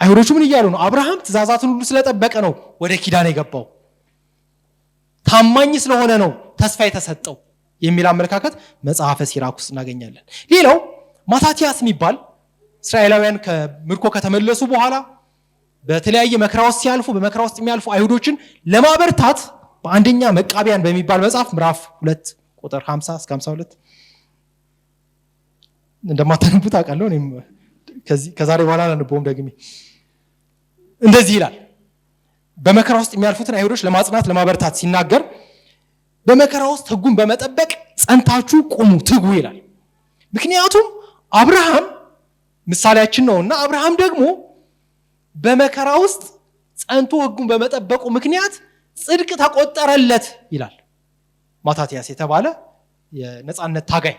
አይሁዶቹ ምን እያሉ ነው? አብርሃም ትእዛዛትን ሁሉ ስለጠበቀ ነው ወደ ኪዳን የገባው፣ ታማኝ ስለሆነ ነው ተስፋ የተሰጠው የሚል አመለካከት መጽሐፈ ሲራክ ውስጥ እናገኛለን። ሌላው ማታቲያስ የሚባል እስራኤላውያን ከምርኮ ከተመለሱ በኋላ በተለያየ መከራ ውስጥ ሲያልፉ በመከራ ውስጥ የሚያልፉ አይሁዶችን ለማበርታት በአንደኛ መቃቢያን በሚባል መጽሐፍ ምዕራፍ 2 ቁጥር 50 እስከ 52 እንደማታነቡት አውቃለሁ። እኔም ከዛሬ በኋላ አላነበውም ደግሜ። እንደዚህ ይላል። በመከራ ውስጥ የሚያልፉትን አይሁዶች ለማጽናት ለማበርታት ሲናገር በመከራ ውስጥ ሕጉን በመጠበቅ ጸንታችሁ ቁሙ፣ ትጉ ይላል። ምክንያቱም አብርሃም ምሳሌያችን ነውና አብርሃም ደግሞ በመከራ ውስጥ ጸንቶ ሕጉን በመጠበቁ ምክንያት ጽድቅ ተቆጠረለት ይላል። ማታቲያስ የተባለ የነጻነት ታጋይ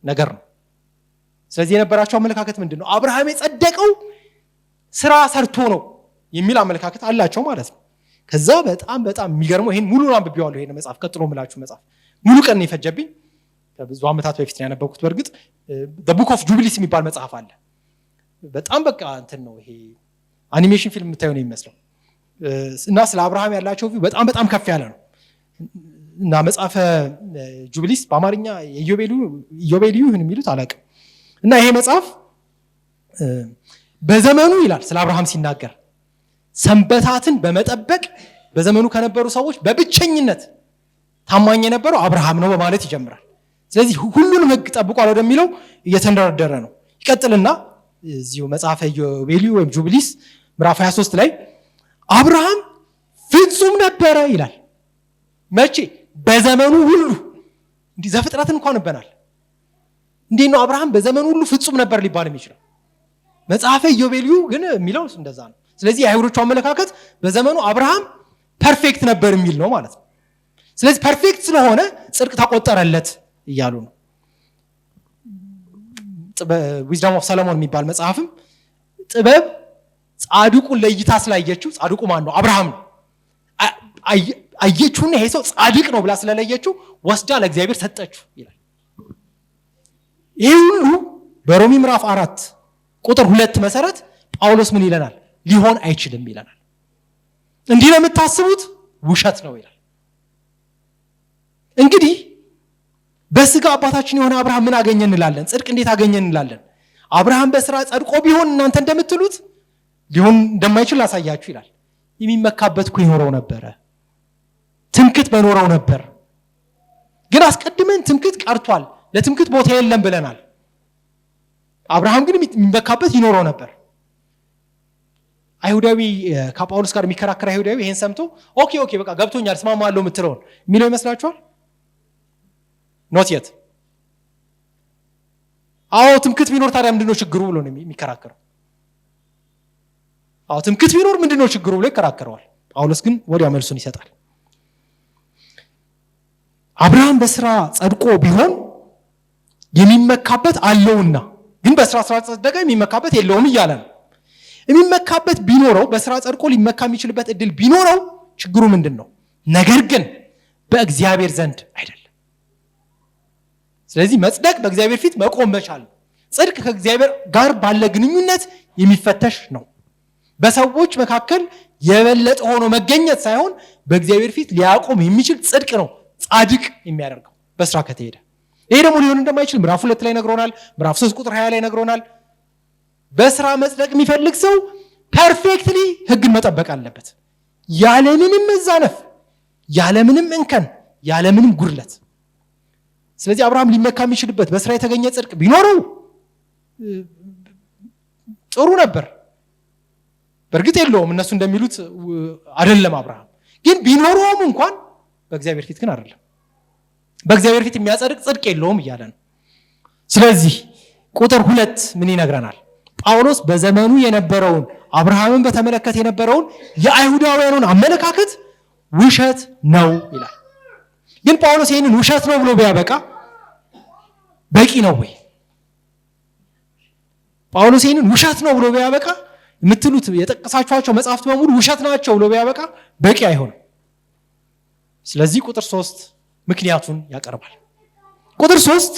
ነገር ነው። ስለዚህ የነበራቸው አመለካከት ምንድነው? አብርሃም የጸደቀው ስራ ሰርቶ ነው የሚል አመለካከት አላቸው ማለት ነው። ከዛ በጣም በጣም የሚገርመው ይሄን ሙሉን አንብቤዋለሁ። ይሄን መጽሐፍ ቀጥሎ የምላችሁ መጽሐፍ ሙሉ ቀን ነው የፈጀብኝ። ከብዙ ዓመታት በፊት ነው ያነበብኩት። በእርግጥ The Book of Jubilees የሚባል መጽሐፍ አለ። በጣም በቃ እንትን ነው ይሄ አኒሜሽን ፊልም የምታየው ነው የሚመስለው። እና ስለ አብርሃም ያላቸው view በጣም በጣም ከፍ ያለ ነው። እና መጽሐፈ Jubilees በአማርኛ ኢዮቤልዩ ይሁን የሚሉት አላውቅም። እና ይሄ መጽሐፍ በዘመኑ ይላል ስለ አብርሃም ሲናገር ሰንበታትን በመጠበቅ በዘመኑ ከነበሩ ሰዎች በብቸኝነት ታማኝ የነበረው አብርሃም ነው በማለት ይጀምራል። ስለዚህ ሁሉንም ሕግ ጠብቋል ወደሚለው እየተንደረደረ ነው። ይቀጥልና እዚሁ መጽሐፈ ኢዮቤልዩ ወይም Jubilees ምዕራፍ 23 ላይ አብርሃም ፍጹም ነበረ ይላል። መቼ? በዘመኑ ሁሉ። እንዲህ ዘፍጥረትን እንኳን አንብበናል። እንዴት ነው አብርሃም በዘመኑ ሁሉ ፍጹም ነበር ሊባል የሚችለው? መጽሐፈ ኢዮቤልዩ ግን የሚለው እንደዛ ነው። ስለዚህ የአይሁዶቹ አመለካከት በዘመኑ አብርሃም perfect ነበር የሚል ነው ማለት ነው። ስለዚህ perfect ስለሆነ ጽድቅ ተቆጠረለት እያሉ ነው። Wisdom of Solomon የሚባል መጽሐፍም ጥበብ ጻድቁን ለይታ ስላየችው፣ ጻድቁ ማን ነው? አብርሃም ነው። አየችውና ይሄ ሰው ጻድቅ ነው ብላ ስለለየችው ወስዳ ለእግዚአብሔር ሰጠችው ይላል። ይሄ ሁሉ በሮሚ ምዕራፍ 4 ቁጥር 2 መሰረት ጳውሎስ ምን ይለናል? ሊሆን አይችልም ይለናል። እንዲህ ነው የምታስቡት፣ ውሸት ነው ይላል። እንግዲህ በስጋ አባታችን የሆነ አብርሃም ምን አገኘ እንላለን? ጽድቅ እንዴት አገኘ እንላለን? አብርሃም በስራ ጸድቆ ቢሆን እናንተ እንደምትሉት ሊሆን እንደማይችል ላሳያችሁ ይላል። የሚመካበት እኮ ይኖረው ነበረ፣ ትምክት በኖረው ነበር። ግን አስቀድመን ትምክት ቀርቷል፣ ለትምክት ቦታ የለም ብለናል። አብርሃም ግን የሚመካበት ይኖረው ነበር። አይሁዳዊ ከጳውሎስ ጋር የሚከራከር አይሁዳዊ ይሄን ሰምቶ okay okay በቃ ገብቶኛል እስማማለሁ የምትለውን የሚለው ይመስላችኋል? Not yet። አዎ ትምክህት ቢኖር ታዲያ ምንድነው ችግሩ ብሎ ነው የሚከራከረው። አዎ ትምክህት ቢኖር ምንድነው ችግሩ ብሎ ይከራከረዋል። ጳውሎስ ግን ወዲያው መልሱን ይሰጣል። አብርሃም በስራ ጸድቆ ቢሆን የሚመካበት አለውና፣ ግን በስራ ስላልጸደቀ የሚመካበት የለውም እያለ ነው። የሚመካበት ቢኖረው፣ በስራ ጸድቆ ሊመካ የሚችልበት እድል ቢኖረው ችግሩ ምንድን ነው? ነገር ግን በእግዚአብሔር ዘንድ አይደለም። ስለዚህ መጽደቅ በእግዚአብሔር ፊት መቆም መቻል ነው። ጽድቅ ከእግዚአብሔር ጋር ባለ ግንኙነት የሚፈተሽ ነው። በሰዎች መካከል የበለጠ ሆኖ መገኘት ሳይሆን በእግዚአብሔር ፊት ሊያቆም የሚችል ጽድቅ ነው ጻድቅ የሚያደርገው በስራ ከተሄደ። ይሄ ደግሞ ሊሆን እንደማይችል ምዕራፍ 2 ላይ ነግሮናል። ምዕራፍ 3 ቁጥር 20 ላይ ነግሮናል። በስራ መጽደቅ የሚፈልግ ሰው perfectly ሕግን መጠበቅ አለበት፣ ያለምንም መዛነፍ፣ ያለምንም እንከን፣ ያለምንም ጉድለት። ስለዚህ አብርሃም ሊመካ የሚችልበት በስራ የተገኘ ጽድቅ ቢኖረው ጥሩ ነበር። በእርግጥ የለውም፣ እነሱ እንደሚሉት አይደለም። አብርሃም ግን ቢኖረውም እንኳን በእግዚአብሔር ፊት ግን አይደለም። በእግዚአብሔር ፊት የሚያጸድቅ ጽድቅ የለውም እያለ ነው። ስለዚህ ቁጥር 2 ምን ይነግረናል? ጳውሎስ በዘመኑ የነበረውን አብርሃምን በተመለከተ የነበረውን የአይሁዳውያኑን አመለካከት ውሸት ነው ይላል። ግን ጳውሎስ ይህንን ውሸት ነው ብሎ ቢያበቃ በቂ ነው ወይ? ጳውሎስ ይህንን ውሸት ነው ብሎ ቢያበቃ፣ የምትሉት የጠቀሳችኋቸው መጽሐፍት በሙሉ ውሸት ናቸው ብሎ ቢያበቃ በቂ አይሆንም። ስለዚህ ቁጥር 3 ምክንያቱን ያቀርባል። ቁጥር 3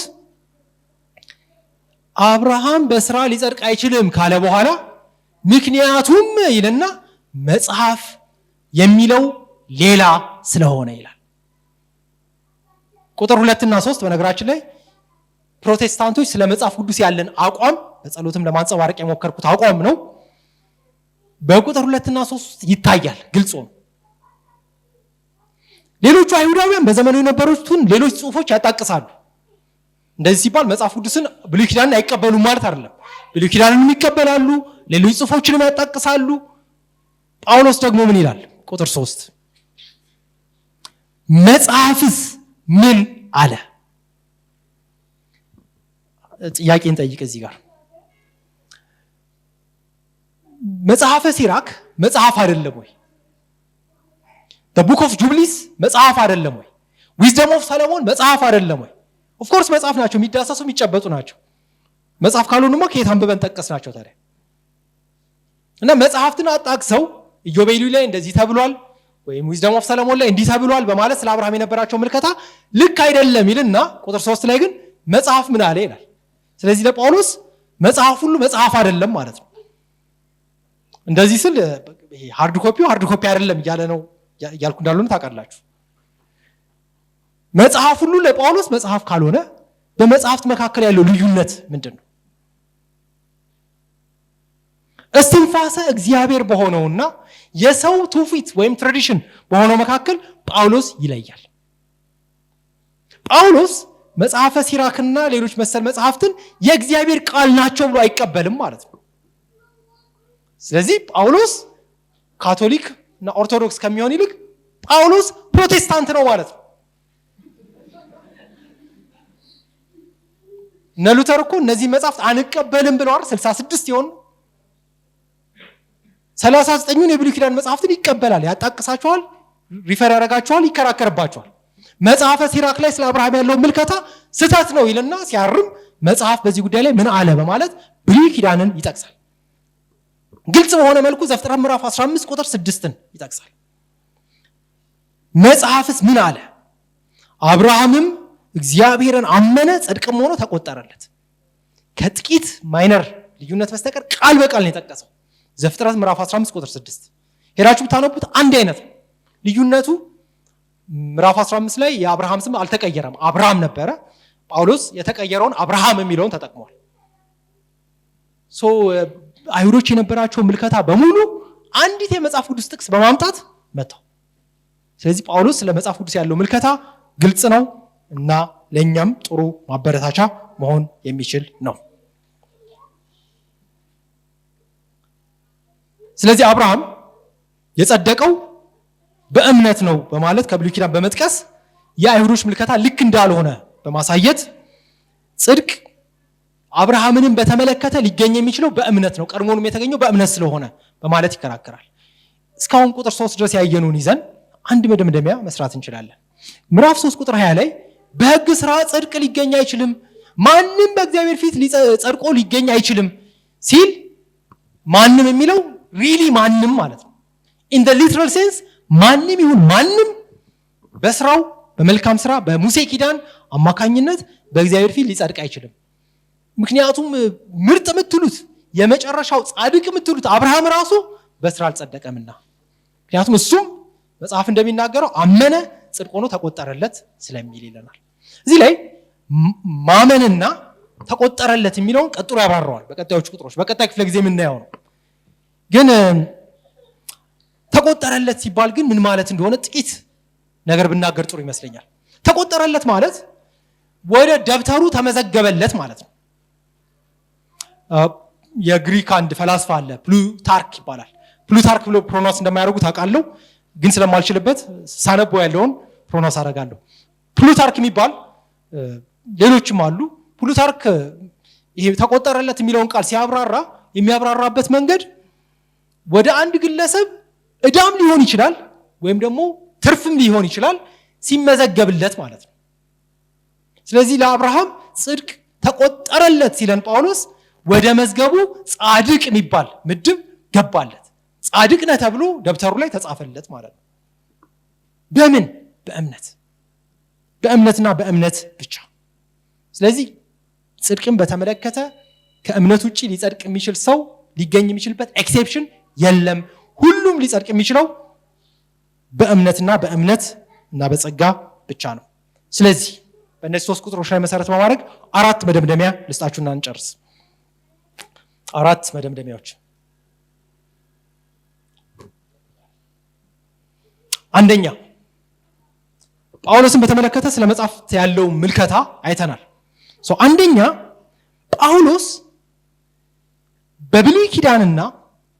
አብርሃም በስራ ሊጸድቅ አይችልም ካለ በኋላ ምክንያቱም ይልና መጽሐፍ የሚለው ሌላ ስለሆነ ይላል። ቁጥር 2 እና 3 በነገራችን ላይ ፕሮቴስታንቶች ስለ መጽሐፍ ቅዱስ ያለን አቋም በጸሎትም ለማንጸባረቅ የሞከርኩት አቋም ነው። በቁጥር 2 እና 3 ይታያል ግልጽ ሆኖ። ሌሎቹ አይሁዳውያን በዘመኑ የነበሩትን ሌሎች ጽሑፎች ያጣቅሳሉ። እንደዚህ ሲባል መጽሐፍ ቅዱስን ብሉይ ኪዳንን አይቀበሉም ማለት አይደለም። ብሉይ ኪዳንንም ይቀበላሉ፣ ሌሎች ጽሑፎችንም ያጣቅሳሉ። ጳውሎስ ደግሞ ምን ይላል? ቁጥር 3 መጽሐፍስ ምን አለ? ጥያቄን ጠይቅ እዚህ ጋር። መጽሐፈ ሲራክ መጽሐፍ አይደለም ወይ? The Book of Jubilees መጽሐፍ አይደለም ወይ? Wisdom of Solomon መጽሐፍ አይደለም ወይ? Of course መጽሐፍ ናቸው፣ የሚዳሰሱ የሚጨበጡ ናቸው። መጽሐፍ ካልሆኑማ ከየት አንብበን ጠቀስናቸው ታዲያ? እና መጽሐፍትን አጣቅሰው ኢዮቤልዩ ላይ እንደዚህ ተብሏል ወይም Wisdom of Solomon ላይ እንዲህ ተብሏል በማለት ስለ አብርሃም የነበራቸው ምልከታ ልክ አይደለም ይልና ቁጥር 3 ላይ ግን መጽሐፍ ምን አለ ይላል። ስለዚህ ለጳውሎስ መጽሐፍ ሁሉ መጽሐፍ አይደለም ማለት ነው። እንደዚህ ስል ይሄ hard copy ው hard copy አይደለም እያለ ነው እያልኩ እንዳልሆነ ታውቃላችሁ። መጽሐፍ ሁሉ ለጳውሎስ መጽሐፍ ካልሆነ በመጽሐፍት መካከል ያለው ልዩነት ምንድን ነው? እስትንፋሰ እግዚአብሔር በሆነውና የሰው ትውፊት ወይም tradition በሆነው መካከል ጳውሎስ ይለያል። ጳውሎስ መጽሐፈ ሲራክና ሌሎች መሰል መጽሐፍትን የእግዚአብሔር ቃል ናቸው ብሎ አይቀበልም ማለት ነው። ስለዚህ ጳውሎስ ካቶሊክ እና ኦርቶዶክስ ከሚሆን ይልቅ ጳውሎስ ፕሮቴስታንት ነው ማለት ነው። እነ ሉተር እኮ እነዚህ መጽሐፍት አንቀበልም ብለዋል። 66 የሆኑ 39ኙን የብሉይ ኪዳን መጽሐፍትን ይቀበላል፣ ያጣቅሳቸዋል፣ refer ያደርጋቸዋል፣ ይከራከርባቸዋል። መጽሐፈ ሲራክ ላይ ስለ አብርሃም ያለው ምልከታ ስህተት ነው ይልና ሲያርም መጽሐፍ በዚህ ጉዳይ ላይ ምን አለ በማለት ብሉይ ኪዳንን ይጠቅሳል። ግልጽ በሆነ መልኩ ዘፍጥረት ምዕራፍ 15 ቁጥር 6ን ይጠቅሳል። መጽሐፍስ ምን አለ? አብርሃምም እግዚአብሔርን አመነ ጽድቅም ሆኖ ተቆጠረለት። ከጥቂት minor ልዩነት በስተቀር ቃል በቃል ነው የጠቀሰው። ዘፍጥረት ምዕራፍ 15 ቁጥር 6 ሄዳችሁ ብታነቡት አንድ አይነት ነው። ልዩነቱ ምዕራፍ 15 ላይ የአብርሃም ስም አልተቀየረም፣ አብርሃም ነበረ። ጳውሎስ የተቀየረውን አብርሃም የሚለውን ተጠቅሟል። So አይሁዶች የነበራቸው ምልከታ በሙሉ አንዲት የመጽሐፍ ቅዱስ ጥቅስ በማምጣት መታው። ስለዚህ ጳውሎስ ስለ መጽሐፍ ቅዱስ ያለው ምልከታ ግልጽ ነው እና ለኛም ጥሩ ማበረታቻ መሆን የሚችል ነው። ስለዚህ አብርሃም የጸደቀው በእምነት ነው በማለት ከብሉይ ኪዳን በመጥቀስ የአይሁዶች ምልከታ ልክ እንዳልሆነ በማሳየት ጽድቅ አብርሃምንም በተመለከተ ሊገኝ የሚችለው በእምነት ነው፣ ቀድሞውንም የተገኘው በእምነት ስለሆነ በማለት ይከራከራል። እስካሁን ቁጥር 3 ድረስ ያየነውን ይዘን አንድ መደምደሚያ መስራት እንችላለን። ምዕራፍ 3 ቁጥር 20 ላይ በሕግ ሥራ ጽድቅ ሊገኝ አይችልም፣ ማንም በእግዚአብሔር ፊት ጸድቆ ሊገኝ አይችልም ሲል ማንም የሚለው really ማንም ማለት ነው። In the literal sense ማንም ይሁን ማንም በስራው በመልካም ስራ በሙሴ ኪዳን አማካኝነት በእግዚአብሔር ፊት ሊጸድቅ አይችልም። ምክንያቱም ምርጥ የምትሉት የመጨረሻው ጻድቅ የምትሉት አብርሃም ራሱ በስራ አልጸደቀምና፣ ምክንያቱም እሱም መጽሐፍ እንደሚናገረው አመነ ጽድቅ ሆኖ ተቆጠረለት ስለሚል ይለናል። እዚህ ላይ ማመንና ተቆጠረለት የሚለውን ቀጥሎ ያብራራዋል በቀጣዮቹ ቁጥሮች፣ በቀጣይ ክፍለ ጊዜ የምናየው ነው። ግን ተቆጠረለት ሲባል ግን ምን ማለት እንደሆነ ጥቂት ነገር ብናገር ጥሩ ይመስለኛል። ተቆጠረለት ማለት ወደ ደብተሩ ተመዘገበለት ማለት ነው። የግሪክ አንድ ፈላስፋ አለ፣ ፕሉታርክ ይባላል። ፕሉታርክ ብሎ pronounce እንደማያደርጉ ታውቃለሁ፣ ግን ስለማልችልበት ሳነበው ያለውን pronounce አደርጋለሁ። ፕሉታርክ የሚባል ሌሎችም አሉ። ፕሉታርክ ይሄ ተቆጠረለት የሚለውን ቃል ሲያብራራ የሚያብራራበት መንገድ ወደ አንድ ግለሰብ እዳም ሊሆን ይችላል ወይም ደግሞ ትርፍም ሊሆን ይችላል ሲመዘገብለት ማለት ነው። ስለዚህ ለአብርሃም ጽድቅ ተቆጠረለት ሲለን ጳውሎስ ወደ መዝገቡ ጻድቅ የሚባል ምድብ ገባለት። ጻድቅ ነህ ተብሎ ደብተሩ ላይ ተጻፈለት ማለት ነው። በምን? በእምነት። በእምነትና በእምነት ብቻ። ስለዚህ ጽድቅን በተመለከተ ከእምነት ውጪ ሊጸድቅ የሚችል ሰው ሊገኝ የሚችልበት exception የለም። ሁሉም ሊጸድቅ የሚችለው በእምነትና በእምነት እና በጸጋ ብቻ ነው። ስለዚህ በእነዚህ 3 ቁጥሮች ላይ መሰረት በማድረግ 4 መደምደሚያ ልስጣችሁና እንጨርስ። 4 መደምደሚያዎች። አንደኛ፣ ጳውሎስን በተመለከተ ስለ መጻሕፍት ያለው ምልከታ አይተናል። አንደኛ ጳውሎስ በብሉይ ኪዳንና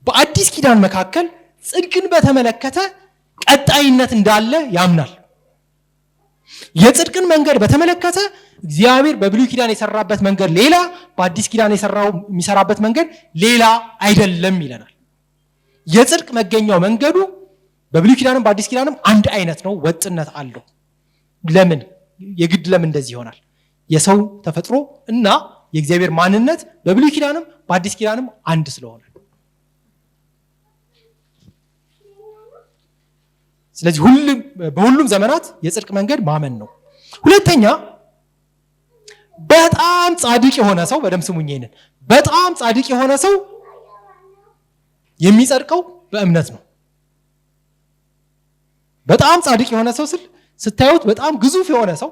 በአዲስ ኪዳን መካከል ጽድቅን በተመለከተ ቀጣይነት እንዳለ ያምናል። የጽድቅን መንገድ በተመለከተ እግዚአብሔር በብሉይ ኪዳን የሰራበት መንገድ ሌላ፣ በአዲስ ኪዳን የሚሰራበት መንገድ ሌላ አይደለም ይለናል። የጽድቅ መገኛው መንገዱ በብሉይ ኪዳንም በአዲስ ኪዳንም አንድ አይነት ነው፣ ወጥነት አለው። ለምን የግድ ለምን እንደዚህ ይሆናል? የሰው ተፈጥሮ እና የእግዚአብሔር ማንነት በብሉይ ኪዳንም በአዲስ ኪዳንም አንድ ስለሆነ። ስለዚህ በሁሉም ዘመናት የጽድቅ መንገድ ማመን ነው። ሁለተኛ፣ በጣም ጻድቅ የሆነ ሰው፣ በደምብ ስሙኝ ይሄንን፣ በጣም ጻድቅ የሆነ ሰው የሚጸድቀው በእምነት ነው። በጣም ጻድቅ የሆነ ሰው ስል ስታዩት በጣም ግዙፍ የሆነ ሰው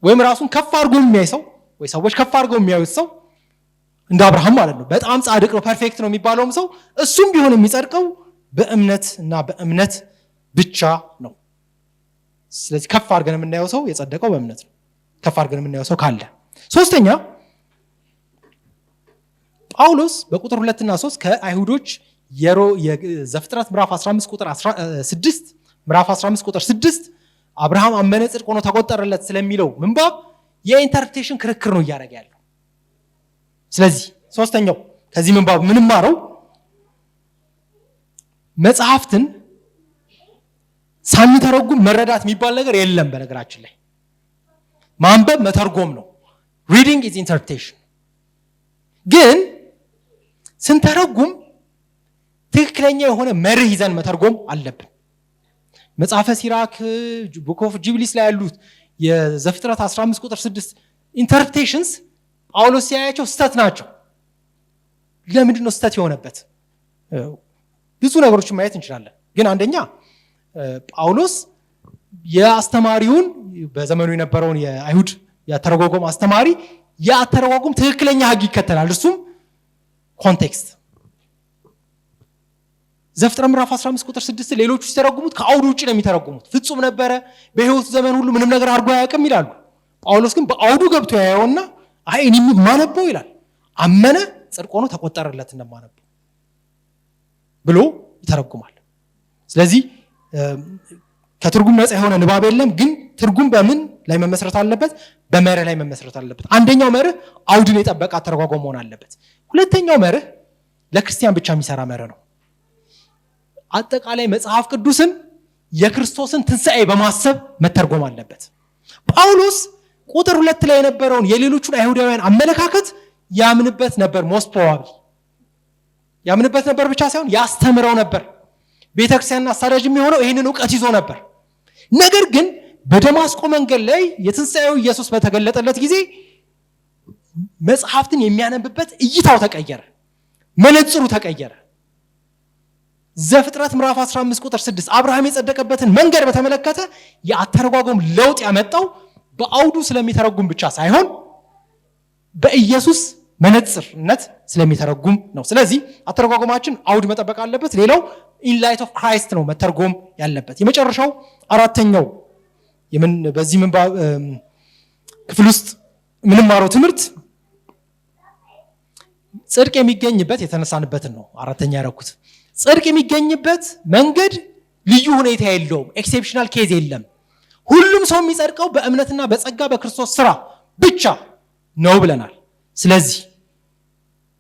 ወይም ራሱን ከፍ አድርጎ የሚያይ ሰው ወይ ሰዎች ከፍ አድርገው የሚያዩት ሰው እንደ አብርሃም ማለት ነው። በጣም ጻድቅ ነው፣ perfect ነው የሚባለውም ሰው እሱም ቢሆን የሚጸድቀው በእምነት እና በእምነት ብቻ ነው። ስለዚህ ከፍ አድርገን የምናየው ሰው የጸደቀው በእምነት ነው፣ ከፍ አድርገን የምናየው ሰው ካለ። ሶስተኛ፣ ጳውሎስ በቁጥር 2 እና 3 ከአይሁዶች የዘፍጥረት ምዕራፍ 15 ቁጥር 6 ምዕራፍ 15 ቁጥር 6 አብርሃም አመነ ጽድቅ ሆኖ ተቆጠረለት ስለሚለው ምንባብ የ interpretation ክርክር ነው እያደረገ ያለው። ስለዚህ ሶስተኛው ከዚህ ምንባብ ምንማረው መጽሐፍትን ሳንተረጉም መረዳት የሚባል ነገር የለም። በነገራችን ላይ ማንበብ መተርጎም ነው። Reading is interpretation። ግን ስንተረጉም ትክክለኛ የሆነ መርህ ይዘን መተርጎም አለብን። መጽሐፈ ሲራክ፣ Book of Jubilees ላይ ያሉት የዘፍጥረት 15 ቁጥር 6 interpretations ጳውሎስ ሲያያቸው ስህተት ናቸው። ለምንድን ነው ስህተት የሆነበት? ብዙ ነገሮችን ማየት እንችላለን። ግን አንደኛ ጳውሎስ የአስተማሪውን በዘመኑ የነበረውን የአይሁድ የአተረጓጎም አስተማሪ የአተረጓጎም ትክክለኛ ሕግ ይከተላል። እርሱም context። ዘፍጥረት ምዕራፍ 15 ቁጥር 6 ሌሎቹ ሲተረጉሙት ከአውዱ ውጪ ነው የሚተረጉሙት። ፍጹም ነበረ፣ በሕይወቱ ዘመን ሁሉ ምንም ነገር አድርጎ አያውቅም ይላሉ። ጳውሎስ ግን በአውዱ ገብቶ ያየውና አይ እኔ የማነበው ይላል፣ አመነ ጽድቅ ሆኖ ተቆጠረለት እንደማነበው። ብሎ ይተረጉማል። ስለዚህ ከትርጉም ነፃ የሆነ ንባብ የለም። ግን ትርጉም በምን ላይ መመስረት አለበት? በመርህ ላይ መመስረት አለበት። አንደኛው መርህ አውድን የጠበቀ አተረጓጎም መሆን አለበት። ሁለተኛው መርህ ለክርስቲያን ብቻ የሚሰራ መርህ ነው። አጠቃላይ መጽሐፍ ቅዱስን የክርስቶስን ትንሣኤ በማሰብ መተርጎም አለበት። ጳውሎስ ቁጥር 2 ላይ የነበረውን የሌሎቹን አይሁዳውያን አመለካከት ያምንበት ነበር። Most probably ያምንበት ነበር ብቻ ሳይሆን ያስተምረው ነበር። ቤተክርስቲያንን አሳዳጅ የሚሆነው ይህንን እውቀት ይዞ ነበር። ነገር ግን በደማስቆ መንገድ ላይ የትንሣኤው ኢየሱስ በተገለጠለት ጊዜ መጽሐፍትን የሚያነብበት እይታው ተቀየረ፣ መነጽሩ ተቀየረ። ዘፍጥረት ምዕራፍ 15 ቁጥር 6 አብርሃም የጸደቀበትን መንገድ በተመለከተ የአተረጓጎም ለውጥ ያመጣው በአውዱ ስለሚተረጉም ብቻ ሳይሆን በኢየሱስ መነጽርነት ስለሚተረጉም ነው። ስለዚህ አተረጓጎማችን አውድ መጠበቅ አለበት። ሌላው in light of Christ ነው መተርጎም ያለበት። የመጨረሻው አራተኛው በዚህ ክፍል ውስጥ የምንማረው ትምህርት ጽድቅ የሚገኝበት የተነሳንበትን ነው። አራተኛ ያደረኩት ጽድቅ የሚገኝበት መንገድ ልዩ ሁኔታ የለውም። Exceptional case የለም። ሁሉም ሰው የሚጸድቀው በእምነትና በጸጋ በክርስቶስ ስራ ብቻ ነው ብለናል። ስለዚህ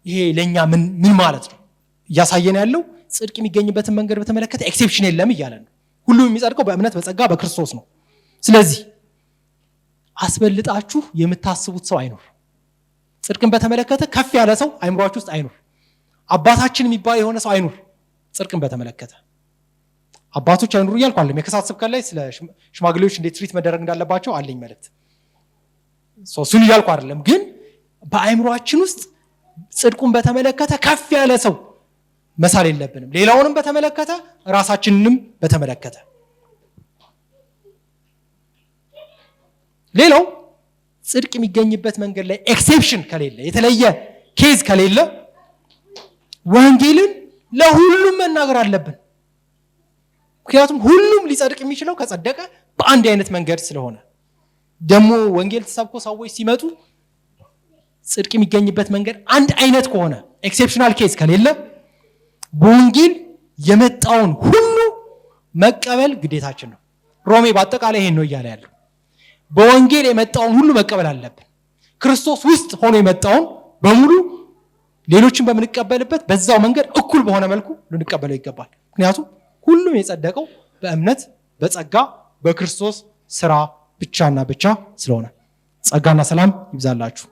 ይሄ ለኛ ምን ማለት ነው? እያሳየን ያለው ጽድቅ የሚገኝበትን መንገድ በተመለከተ exception የለም እያለ ነው። ሁሉም የሚጸድቀው በእምነት በጸጋ በክርስቶስ ነው። ስለዚህ አስበልጣችሁ የምታስቡት ሰው አይኖር። ጽድቅን በተመለከተ ከፍ ያለ ሰው አይምሯችሁ ውስጥ አይኖር። አባታችን የሚባል የሆነ ሰው አይኖር። ጽድቅን በተመለከተ አባቶች አይኑሩ እያልኩ አይደለም። የከሳት ስብከት ላይ ስለ ሽማግሌዎች እንዴት treat መደረግ እንዳለባቸው አለኝ መልእክት። እሱን እያልኩ አይደለም። ግን በአይምሯችን ውስጥ ጽድቁን በተመለከተ ከፍ ያለ ሰው መሳል የለብንም። ሌላውንም በተመለከተ ራሳችንንም በተመለከተ። ሌላው ጽድቅ የሚገኝበት መንገድ ላይ exception ከሌለ፣ የተለየ case ከሌለ ወንጌልን ለሁሉም መናገር አለብን። ምክንያቱም ሁሉም ሊጸድቅ የሚችለው ከጸደቀ በአንድ አይነት መንገድ ስለሆነ። ደግሞ ወንጌል ተሰብኮ ሰዎች ሲመጡ ጽድቅ የሚገኝበት መንገድ አንድ አይነት ከሆነ exceptional case ከሌለ በወንጌል የመጣውን ሁሉ መቀበል ግዴታችን ነው። ሮሜ በአጠቃላይ ይሄን ነው እያለ ያለው። በወንጌል የመጣውን ሁሉ መቀበል አለብን። ክርስቶስ ውስጥ ሆኖ የመጣውን በሙሉ ሌሎችን በምንቀበልበት በዛው መንገድ እኩል በሆነ መልኩ ልንቀበለው ይገባል። ምክንያቱም ሁሉም የጸደቀው በእምነት በጸጋ በክርስቶስ ስራ ብቻና ብቻ ስለሆነ። ጸጋና ሰላም ይብዛላችሁ።